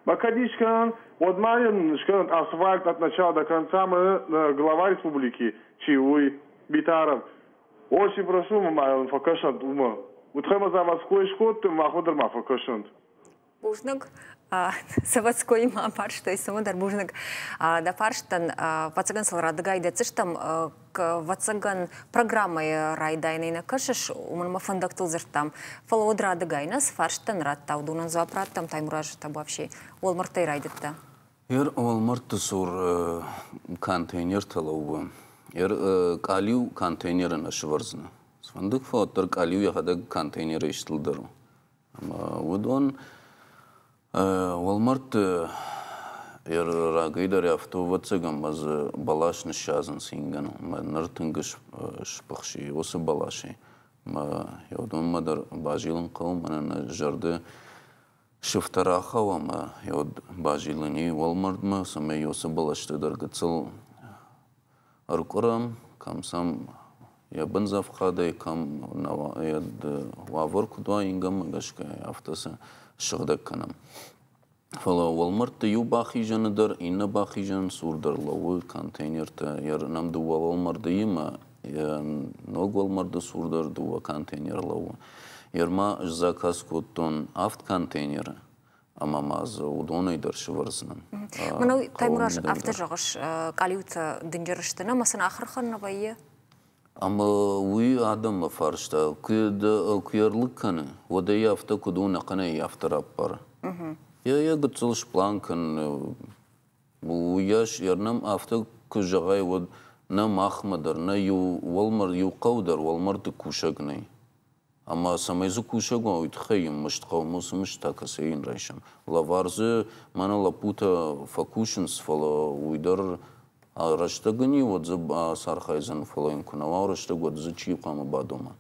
Мӕ кӕд искӕнӕн, уӕд ма йын скӕнӕнт асфальт от начала до конца мӕ глава республики чи уый, Битаров. Очень прошу, ма йын фӕкӕсӕнт уымӕ. Уыдхӕй мӕ заводской скодтой, махмӕ дӕр ма фӕкӕсӕнт. Бузныг. Заводскойимӕ фарстой цымыдӕр бузныг дӕ фарстӕн. Ӕвӕццӕгӕн сыл радыгай дӕтдзыстӕм. Ӕвӕццӕгӕн программӕйы райдайӕнӕй нӕ кӕсыс, уымӕн ӕмӕ фӕндӕгтыл дзырдтам. Фӕлӕ уӕд радыгай нӕ цы фарстӕн радта, уыдонӕн дзуапп радтам. Таймураз Табуафси уӕлмӕрдтӕй райдыдта. Ер уӕлмӕрдты цур контейнертӕ лӕууы. Ер къалиу контейнеры нӕ сывӕрдзынӕ. Цыфӕнды фӕуӕддӕр къалиу йӕхӕдӕг контейнерӕй стылдӕр у. Ӕмӕ уыдон уӕлмӕрдты рагӕй дӕр афтӕ ӕвӕццӕгӕн ӕмӕ дзы бӕлас ныссадзынц ингӕн. Ӕмӕ ныр тынг спыхси уыцы бӕласӕй. Ӕмӕ уыдонмӕ дӕр базилын хъӕуы, мӕнӕ нӕ зӕрды сыфтӕ рахауа ӕмӕ уӕд базилын и уӕлмӕрдмӕ, цӕмӕй уыцы бӕлӕстӕ дӕр гыццыл ӕркъуырӕм, кӕм сӕм йӕ бындзӕфхадӕй, кӕм йӕ уавӕр куыд уа ингӕнмӕ гӕсгӕ, афтӕ сӕ сыгъдӕг кӕнӕм. Фӕлӕ уӕлмӕрдты иу бахизӕны дӕр, иннӕ бахизӕны цур дӕр лӕууы контейнертӕ. Нӕм дыууӕ уӕлмӕрды имӕ, ног уӕлмӕрды цур дӕр дыууӕ контейнеры лӕууы. Ерма сзаказ кодтон авд контейнеры, ӕмӕ ма дзы уыдонӕй дӕр сывӕрдзынӕн. Мӕнӕ Таймураз, афтӕ зӕгъыс, къалиутӕ дынджыр сты, ӕмӕ сын ахырхӕн нӕ вӕййы? Ӕмӕ уый адӕммӕ фарста, куы ӕрлыг кӕны, уӕд ӕй афтӕ куыд у, ӕнӕхъӕнӕй афтӕ раппары. Йӕ гыццыл сплан кӕн, уыйас ӕрнӕм афтӕ куы зӕгъай, уӕд нӕ махмӕ дӕр, нӕ иу уӕлмӕрд, иу хъӕу дӕр уӕлмӕрдты кусӕг нӕй. Ӕмӕ цӕмӕй дзы кусӕг уа, уый тыххӕй йын мызд хъӕуы, уыцы мызд та кӕцӕй йын райсӕм. Лӕвар дзы мӕнӕ лӕппутӕ фӕкусынц, фӕлӕ уый дӕр рӕстӕг ын и, уӕд дзы ацархайдзӕн, фӕлӕ йын куы нӕ уа рӕстӕг, уӕд дзы чи хъуамӕ бадома?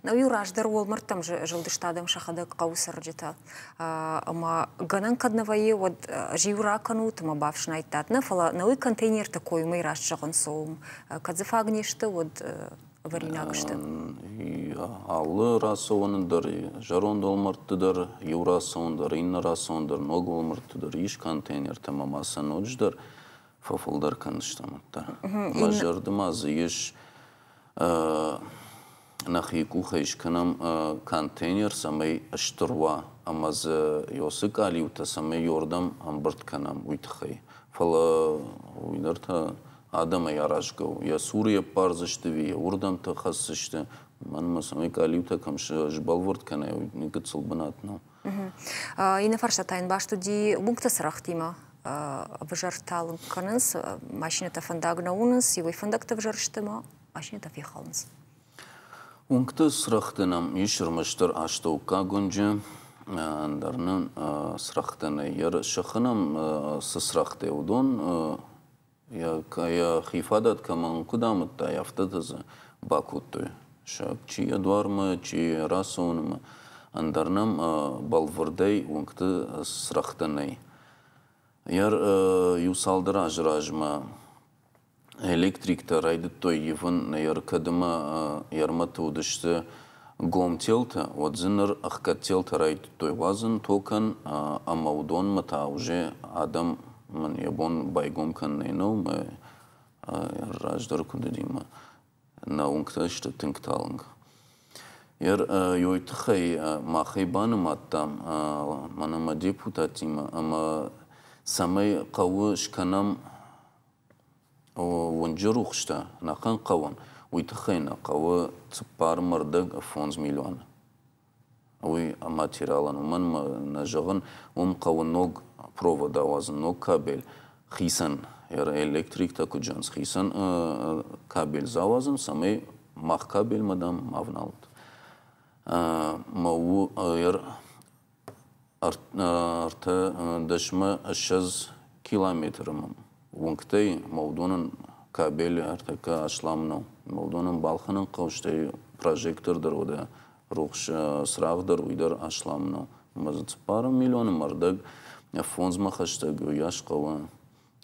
Нау-иу раздӕр уӕлмӕрдтӕм зылдысты адӕм сӕхӕдӕг хъӕуы цӕрджытӕ. Ӕмӕ гӕнӕн кӕд нӕ вӕййы, уӕд зиу ракӕнут ӕмӕ бафснайдтат. Нӕ, фӕлӕ науи контейнерты коймӕ раст зӕгъын цӕуы. Кӕд дзы фаг не сты, уӕд ӕвӕринаг сты? Алы рацӕуӕны дӕр, зӕронд уӕлмӕрдты дӕр, иу рацӕуӕн дӕр, иннӕ рацӕуӕн дӕр, ног уӕлмӕрдты дӕр ис контейнертӕ ӕмӕ ма сӕ ноджыдӕр фӕфылдӕр кӕндзыстӕм. Мӕ зӕрды ма дзы ис нӕхи къухӕй скӕнӕм контейнер, цӕмӕй стыр уа ӕмӕ дзы уыцы къалиутӕ цӕмӕй иуырдӕм ӕмбырд кӕнӕм, уый тыххӕй. Фӕлӕ уый дӕр та адӕмӕй аразгӕ у. Йӕ цуры йӕ ппардзысты ӕви йӕ уырдӕмты хӕсдзысты. Мӕнмӕ цӕмӕй къалиутӕ кӕм сбӕлвырд кӕнай, уый гыццыл бынат нӕу. Иннӕ фарста та йын баст уыди уынгты цырӕгътимӕ. Ӕвзӕр талынг кӕнынц, машинӕтӕ фӕндаг нӕ уынынц, иуӕй фӕндӕгтӕ ӕвзӕр сты ӕмӕ машинӕтӕ фехӕлынц. Уынгты цырӕгътӕ нӕм ис ӕрмӕстдӕр астӕуккаг уынджы, ӕндӕр нын цырӕгътӕ нӕй. Сыхы нӕм цы цырӕгътӕ, уыдон йӕхи фадат кӕмӕн куыд амыдта, афтӕтӕ дзы бакодтой. Сӕ чи йӕ дуармӕ, чи рацӕуынмӕ, ӕндӕр нӕм бӕлвырдӕй уынгты цырӕгътӕ нӕй. Иу цалдӕр азы размӕ электриктӕ райдыдтой ивын, кӕд ӕмӕ ӕрмӕты уыдысты гом телтӕ, уӕд дзы ныр ӕхгӕд телтӕ райдыдтой уадзын токӕн, ӕмӕ уыдонмӕ та уже адӕм мын йӕ бон байгом кӕнын нӕу, мӕ раздӕр куыд уыди, мӕ нӕ уынгтӕ сты тынг талынг. Ёй тыххӕй махӕй банымадтам мӕнӕ мӕ депутаттимӕ, ӕмӕ цӕмӕй хъӕуы скӕнӕм уынджы рухстӕ ӕнӕхъӕн хъӕуӕн, уый тыххӕй нӕ хъӕуы 4,5 миллиона. Уый материалӕн, уымӕн нӕ зӕгъын, уым хъӕуы ног провод ауадзын, ног кабель, хицӕн электриктӕ куыд зӕгъынц, хицӕн кабель дзы ауадзын, цӕмӕй мах кабельмӕ, дам, ма вналут. Мӕ у Ӕртӕ дӕсмӕ ссӕдз километры уынгтӕй ӕмӕ уыдонӕн кабель ӕртӕккӕ аслам нӕу. Ӕмӕ уыдонӕн балхӕнын хъӕуы, стӕй прожектор дӕр уӕдӕ рухс цырагъ дӕр уый дӕр аслам нӕу. Ӕмӕ дзы цыппар миллионы ӕмӕ ӕрдӕг фондзмӕ хӕстӕг уыйас хъӕуы.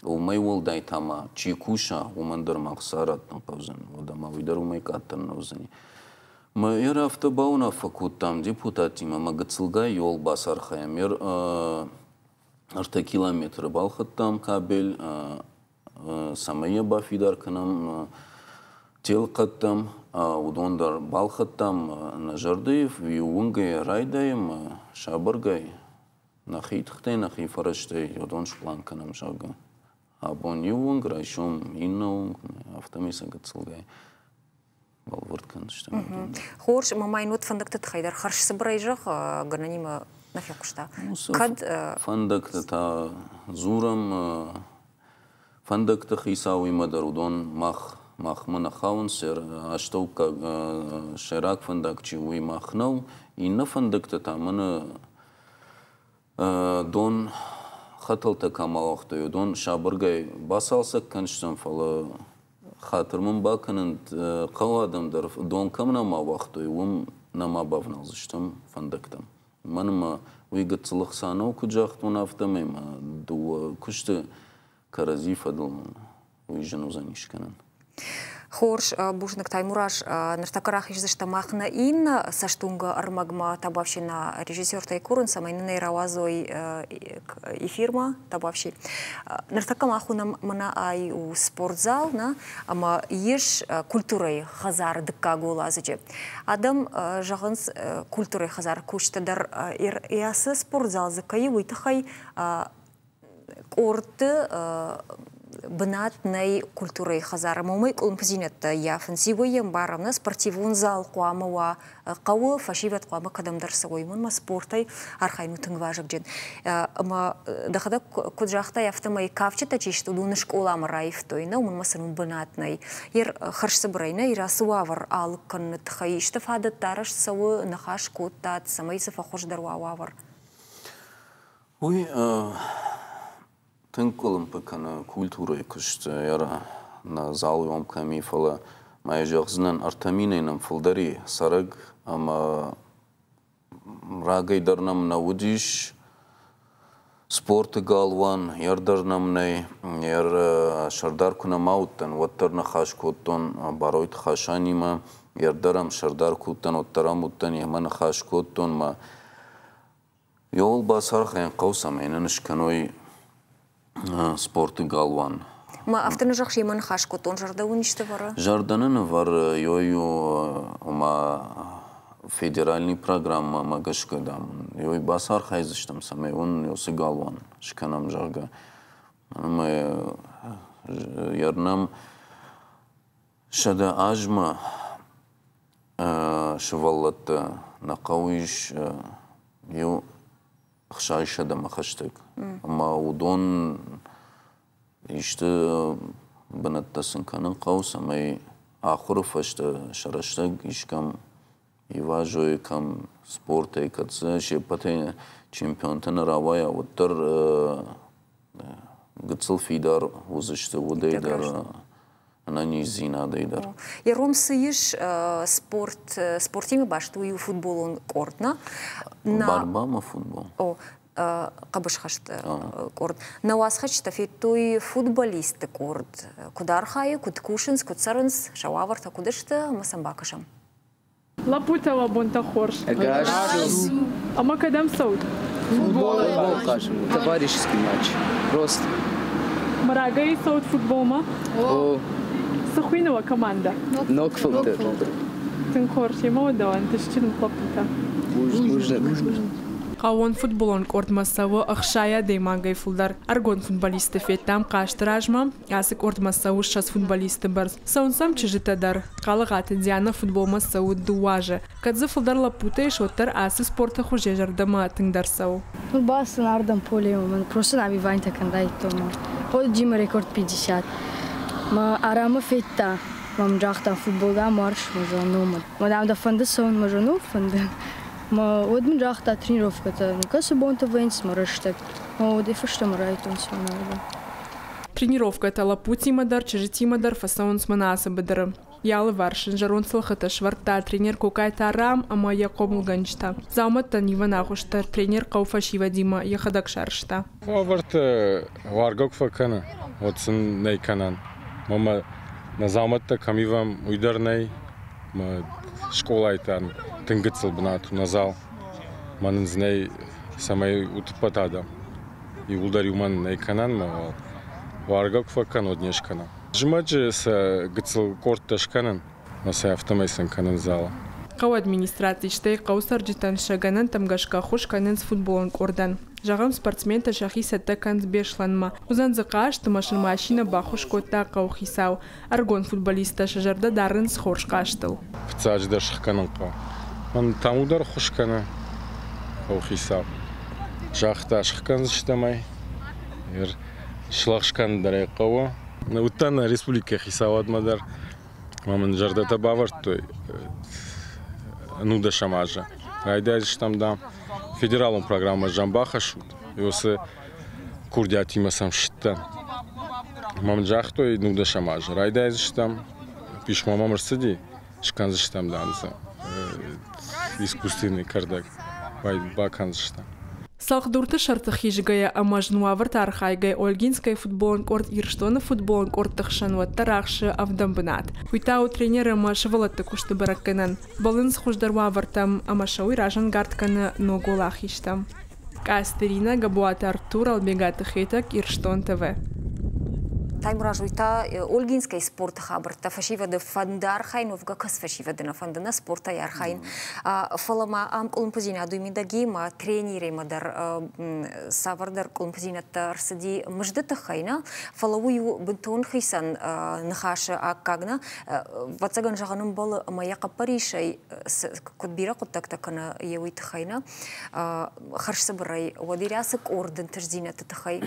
Уымӕй уӕлдай та ма чи куса, уымӕн дӕр ма ӕхца раттын хъӕудзӕн, уӕдӕ ма уый дӕр уымӕй къаддӕр нӕ уыдзӕни. Мӕ ер афтӕ бауынаффӕ кодтам депутаттимӕ ӕмӕ гыццылгай иуыл бацархайӕм. Ер ӕртӕ километры балхӕдтам кабель, цӕмӕй йӕ бафидар кӕнӕм телхъӕдтӕм, уыдон дӕр балхӕдтам. Нӕ зӕрдӕйы иу уынгӕй райдайӕм сабыргай нӕхи тыхтӕй, нӕхи фӕрӕзтӕй уыдон спълан кӕнӕм, зӕгъгӕ. Абон иу уынг, райсом иннӕ уынг, афтӕмӕй сӕ гыццылгай бӕлвырд кӕндзыстӕм. Хорз, ӕмӕ ма йын уӕд фӕндӕгты тыххӕй дӕр хӕрзцыбырӕй зӕгъ, гӕнӕнимӕ нӕ фехъуыста. Кӕд фӕндӕгты та дзурӕм, фӕндӕгты хицауимӕ дӕр уыдон мах махмӕ нӕ хауынц, астӕуккаг сӕйраг фӕндаг чи у, уый мах нӕу. Иннӕ фӕндӕгтӕ та мӕнӕ Дон хӕтӕлтӕ кӕм ауагътой, уыдон сабыргай бацалцӕг кӕндзыстӕм, фӕлӕ хатыр мын бакӕнӕнт хъӕуы адӕм дӕр, дон кӕм нӕма уагътой, уым нӕма бавналдзыстӕм фӕндӕгтӕм. Мӕн ӕмӕ уый гыццыл ӕхца нӕу, куыд загътон, афтӕмӕй мӕ дыууӕ куысты кӕрӕдзи фӕдыл уый зын уыдзӕн искӕнӕн. Хорз, бузныг, Таймураз. Ныртӕккӕ рахиздзыстӕм мах нӕ иннӕ цӕстуынгӕ ӕрмӕгмӕ табуафси нӕ режиссертӕй курын, цӕмӕй нын ӕй рауадзой эфирмӕ табуафси. Ныртӕккӕ мах уынӕм мӕнӕ ай у спортзал, нӕ, ӕмӕ ис культурӕйы хӕдзары дыккаг уӕладзыджы. Адӕм зӕгъынц, культурӕйы хӕдзары кусджытӕ дӕр ацы спортзал дзы кӕй у, уый тыххӕй къордты бынат нӕй культурӕйы хӕдзары ӕмӕ уымӕй къуылымпыдзинӕдтӕ ӕййафынц. Иуӕй ӕмбарӕм, нӕ спортивон зал хъуамӕ уа хъӕуы, фӕсивӕд хъуамӕ кӕдӕмдӕр цӕуой, уымӕн ӕмӕ спортӕй архайын у тынг вазыгджын. Ӕмӕ дӕхӕдӕг куыд загътай, афтӕмӕй кафджытӕ чи сты, уыдоны скъоламӕ раивтой, нӕ уымӕн ӕмӕ сын уым бынат нӕй. Йе хӕрзцыбырӕй нӕ ацы уавӕр алыг кӕныны тыххӕй исты фадӕттӕ арӕзт цӕуы, ныхас кодтат, цӕмӕй цы фӕхуыздӕр уа уавӕр? Уый тынг къуылымпы кӕны культурӕйы куыст нӕ залы онг кӕм и, фӕлӕ ма йӕ зӕгъдзынӕн, ӕртӕ минӕй нӕм фылдӕр и цӕрӕг ӕмӕ рагӕй дӕр нӕм нӕ уыдис спорты галуан, ер дӕр нӕм нӕй. Ер сӕрдар куы нӕма уыдтӕн, уӕддӕр ныхас кодтон Баройты Хасанимӕ, ер дӕр ӕм сӕрдар куы уыдтӕн, уӕддӕр ӕм уыдтӕн, йемӕ ныхас кодтон мӕ Иуыл бацархайын хъӕуы, цӕмӕй нын скӕной спорты галуан. Ма афтӕ нӕ зӕгъыс, йемӕ ныхас кодтон, зӕрдӕ уын исты вӕры? Зӕрдӕ нын ӕвӕры, йой-ю, ома федеральный программӕмӕ гӕсгӕ, дам, йой бацархайдзыстӕм, цӕмӕй уын уыцы галуан скӕнӕм, зӕгъгӕ. Ӕмӕ йӕ нӕм 100 азмӕ сывӕллӕттӕ нӕ хъӕуы ис иу ӕхсай сӕдӕмӕ хӕстӕг. Ӕмӕ уыдон исты бынӕттӕ сын кӕнын хъӕуы, цӕмӕй ахуыры фӕстӕ сӕ рӕстӕг искӕм ивазой, кӕм спортӕй, кӕд сӕ се ппӕтӕй чемпионтӕ нӕ рауайа, уӕддӕр гыццыл фидар уыдзысты удӕй дӕр, ӕнӕниздзинадӕй дӕр. Ирон цы ис спорт, спортимӕ баст у иу футболон къорд, нӕ? Барбама футбол. О, хъӕбысхӕсты къорд. Нӕ уацхӕсджытӕ федтой футболистты къорд. Куыд архайы, куыд кусынц, куыд цӕрынц, сӕ уавӕртӕ куыд сты, ӕмӕ сӕм бакӕсӕм. Лӕппутӕ уӕ бонтӕ хорз. Ӕгас Ӕмӕ кӕдӕм цӕут? Футбол хъазын. Товарищеский матч. Просто. Мӕрагӕй цӕут футболмӕ? О. Цы хуыйны уӕ командӕ? Ног фылдӕр. Тынг хорз. Емӕ уӕ дӕуӕн ӕнтыстджын лӕппутӕ. Бузныг. Хъӕууон футболон къордмӕ цӕуы 60 адӕймагӕй фылдӕр. Ӕрыгон футболистты федтам хъазты размӕ. Ацы къордмӕ цӕуы 20 футболисты бӕрц. Цӕуынц ӕм чызджытӕ дӕр. Хъалыгъаты Диана футболмӕ цӕуы дыууӕ азы. Кӕд дзы фылдӕр лӕппутӕ ис, уӕддӕр ацы спорты хуыз йӕ зӕрдӕмӕ тынгдӕр цӕуы. Ну, бацыдтӕн ардӕм полемӕ, просто нӕм Ивантӕ кӕн райдыдтон. Вот Дима рекорд 50. Мӕ арамы федта, мӕм загъта, футбол дам уарзыс, мӕ зон, ну, мӕ дам дӕ фӕнды цӕуын, мӕ зон, ну, фӕнды. Мӕ уӕд мын загъта тренировкӕтӕ, ну кӕцы бонтӕ вӕййынц мӕ рӕстӕг. Мӕ уӕдӕй фӕстӕмӕ райдыдтон цӕуын ардӕм. Тренировкӕтӕ лӕппутимӕ дӕр, чызджытимӕ дӕр фӕцӕуынц мӕнӕ ацы быдыры. Йӕ алыварс ын зӕронд цӕлхытӕ сӕвӕрдта тренер Кокайты Арам ӕмӕ йӕ хъомылгӕнджытӕ. Дзаумӕттӕн ивӕн агъуыст дӕр тренер хъӕуы фӕсивӕдимӕ йӕхӕдӕг сарӕзта. Уавӕртӕ уаргӕ куы фӕкӕны, уӕд сын нӕй кӕнӕн. Мӕ нӕ дзаумӕттӕ кӕм ивӕм, уый дӕр нӕй. Мӕ скъолайы та тынг гыццыл бынат у нӕ зал. Мӕ нын дзы нӕй, цӕмӕй утӕппӕт адӕм иууылдӕр иумӕ нӕй кӕнӕн, мӕ уал уаргӕ куы фӕкӕн, уӕд не скӕнӕм. Зымӕджы сӕ гыццыл къордтӕ скӕнын, ӕмӕ сӕ афтӕмӕй сын кӕнын залы. Хъӕуы администраци стӕй хъӕуы цӕрджытӕн сӕ гӕнӕнтӕм гӕсгӕ ӕххуыс кӕнынц футболон къордӕн. Зӕгъӕм, спортсментӕ сӕхи цӕттӕ кӕнынц Беслӕнмӕ. Уыдзӕн дзы хъазт ӕмӕ сын машинӕ баххуыс кодта хъӕуыхицау. Ӕрыгон футболисттӕ сӕ зӕрдӕ дарынц хорз хъазтыл. Фыццаджыдӕр сыхгӕнын хъӕуы. Мӕн Таму дӕр ӕххуыс кӕны хъӕуыхицау. Загъта, сыхгӕндзыстӕм ӕй. Слӕгъз кӕнын дӕр ӕй хъӕуы. Уыдтӕн нӕ республикӕйы хицауадмӕ дӕр ӕмӕ мын зӕрдӕтӕ бавӕрдтой нудӕсӕм азы. Райдайдзыстӕм, дам, федералон программӕ зӕм бахӕссут. Уыцы курдиатимӕ сӕм ссыдтӕн. Ӕмӕ мын загътой нудӕсӕм азы райдайдзыстӕм, писмо мӕм ӕрцыди, скӕндзыстӕм, дам, дзы искусственный кӕрдӕг бакӕндзыстӕм. Цӕлхдурты сӕрты хизгӕйӕ ӕмӕ зын уавӕрты архайгӕйӕ Ольгинскӕйы футболон къорд Ирыстоны футболон къордты хсӕн уӕддӕр ахсы ӕвдӕм бынат. Уый та у тренер ӕмӕ сывӕллӕтты куысты бӕрӕггӕнӕн. Бӕллынц хуыздӕр уавӕртӕм ӕмӕ сӕ уый разӕнгард кӕны ног уӕлахизтӕм. Къацты Иринӕ, Габуаты Артур, Албегаты Хетӕг, Ирыстон ТВ. Таймураз, уый та Ольгинскӕйы спорты хабӕрттӕ фӕсивӕды фӕнды архайын, уӕвгӕ кӕс фӕсивӕды нӕ фӕнды нӕ спортӕй архайын. Фӕлӕ ма ам къуылымпыдзинад уый мидӕги ма тренеримӕ дӕр цавӕрдӕр къуылымпыдзинӕдтӕ ӕрцыди мызды тыххӕй нӕ, фӕлӕ уый у бынтон хицӕн ныхасы аккаг нӕ. Ӕвӕццӕгӕн зӕгъын ӕмбӕлы ӕмӕ йӕ хъӕппӕрисӕй куыд бирӕ хъуыддӕгтӕ кӕны йе уый тыххӕй нӕ. Хӕрзцыбырӕй уӕд Ирӕсы къорд ӕнтыстдзинӕдты тыххӕй.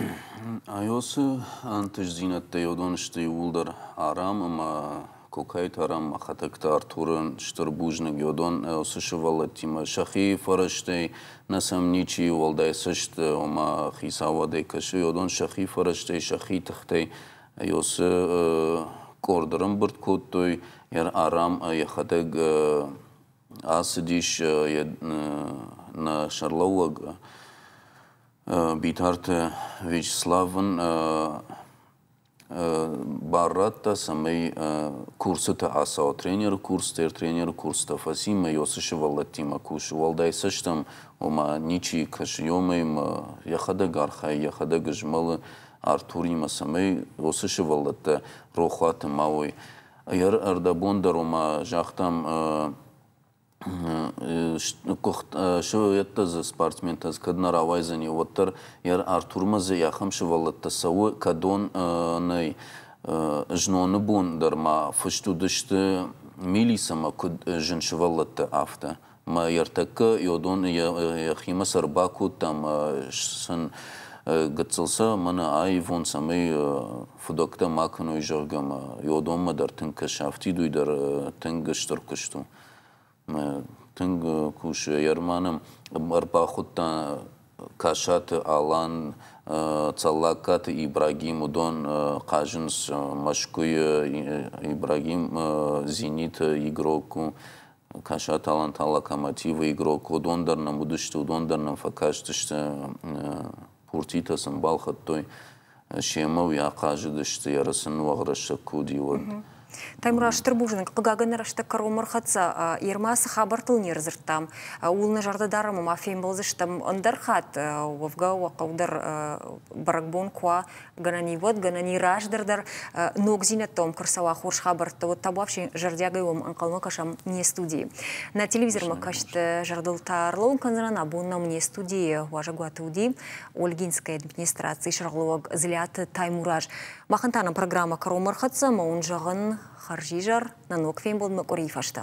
Аёсы ӕнтыстдзинӕдтӕ уыдон сты иууылдӕр Арам ӕмӕ Кокайты Арам Хӕтӕгты Артурӕн стыр бузныг. Уыдон уыцы сывӕллӕттимӕ сӕхи фӕрӕзтӕй нӕ сӕм ничи уӕлдай цӕст, ома хицауадӕй кӕсы, уыдон сӕхи фӕрӕзтӕй, сӕхи тыхтӕй уыцы къорд ӕрӕмбырд кодтой. Арам йӕхӕдӕг ацыдис йӕ нӕ сӕрлӕууӕг Битарты Вячеслав ын бар радта, цӕмӕй курсыты ацӕуа тренеры курстӕ, тренеры курстӕ фӕци мӕ уыцы сывӕллӕттимӕ кусы. Уӕлдай цӕстӕм, ома ничи кӕсы ёмӕ йӕхӕдӕг архайы, йӕхӕдӕг змӕлы Артуримӕ, цӕмӕй уыцы сывӕллӕттӕ рохуаты ма уой. Ӕрдӕбон дӕр, ома, загътам, сывӕллӕттӕ дзы спортсментӕ дзы кӕд нӕ рауайдзӕни, уӕддӕр йӕ Артурмӕ дзы ахӕм сывӕллӕттӕ цӕуы, кӕдон нӕй. Зноны бон дӕр ма фыст уыдысты милицӕмӕ куыд зын сывӕллӕттӕ, афтӕ. Мӕ ӕртӕккӕ йодон йӕхимӕ сӕ ӕрбакодта ӕмӕ сын гыццыл сӕ мӕнӕ аивон, цӕмӕй фыдӕгтӕ ма кӕной, зӕгъгӕ, ӕмӕ йодонмӕ дӕр тынг кӕсы. Афтид уый дӕр тынг стыр куыст у. Тынг кусы. Ерманы ӕрбахуыдта Касаты Алан, Цӕллагкаты Ибрагим, уыдон хъазынц Мӕскуыйы. Ибрагим Зениты игрок у. Касаты Алан та Локомотивы игрок. Уыдон дӕр нӕм уыдысты, уыдон дӕр нӕм фӕкастысты, пуртитӕ сын балхӕдтой. Семӕ уый ахъазыдысты, еры сын уӕгърӕстӕг куы уыди, уӕд. Таймураз, стыр бузныг. Хъыгагӕн нӕ рӕстӕг кӕронмӕ ӕрхӕццӕ. Ермӕ цы хабӕрттыл не рдзырдтам, ууыл нӕ зӕрдӕ дарӕм ӕмӕ фембӕлдзыстӕм ӕндӕр хатт. Уӕвгӕ, уӕ хъӕу дӕр бӕрӕгбон куы уа, гӕнӕн и уӕд, гӕнӕн и раздӕр дӕр ногдзинӕдтӕ уӕм куы рцӕуа, хорз хабӕрттӕ, уӕд табуафси зӕрдиагӕй уӕм ӕнхъӕлмӕ кӕсӕм не студийы. Нӕ телевизормӕ каст зӕрдыл та ӕрлӕууын кӕндзынӕн, абон нӕм не студийы уазӕгуаты уыди Ольгинская администрацийы сӕргълӕууӕг Дзлиаты Таймураз. Махӕн та нӕ программӕ кӕронмӕ ӕрхӕццӕ ӕмӕ уын зӕгъын хӕрзизӕр нӕ ног фембӕлдмӕ къуырийы фӕстӕ.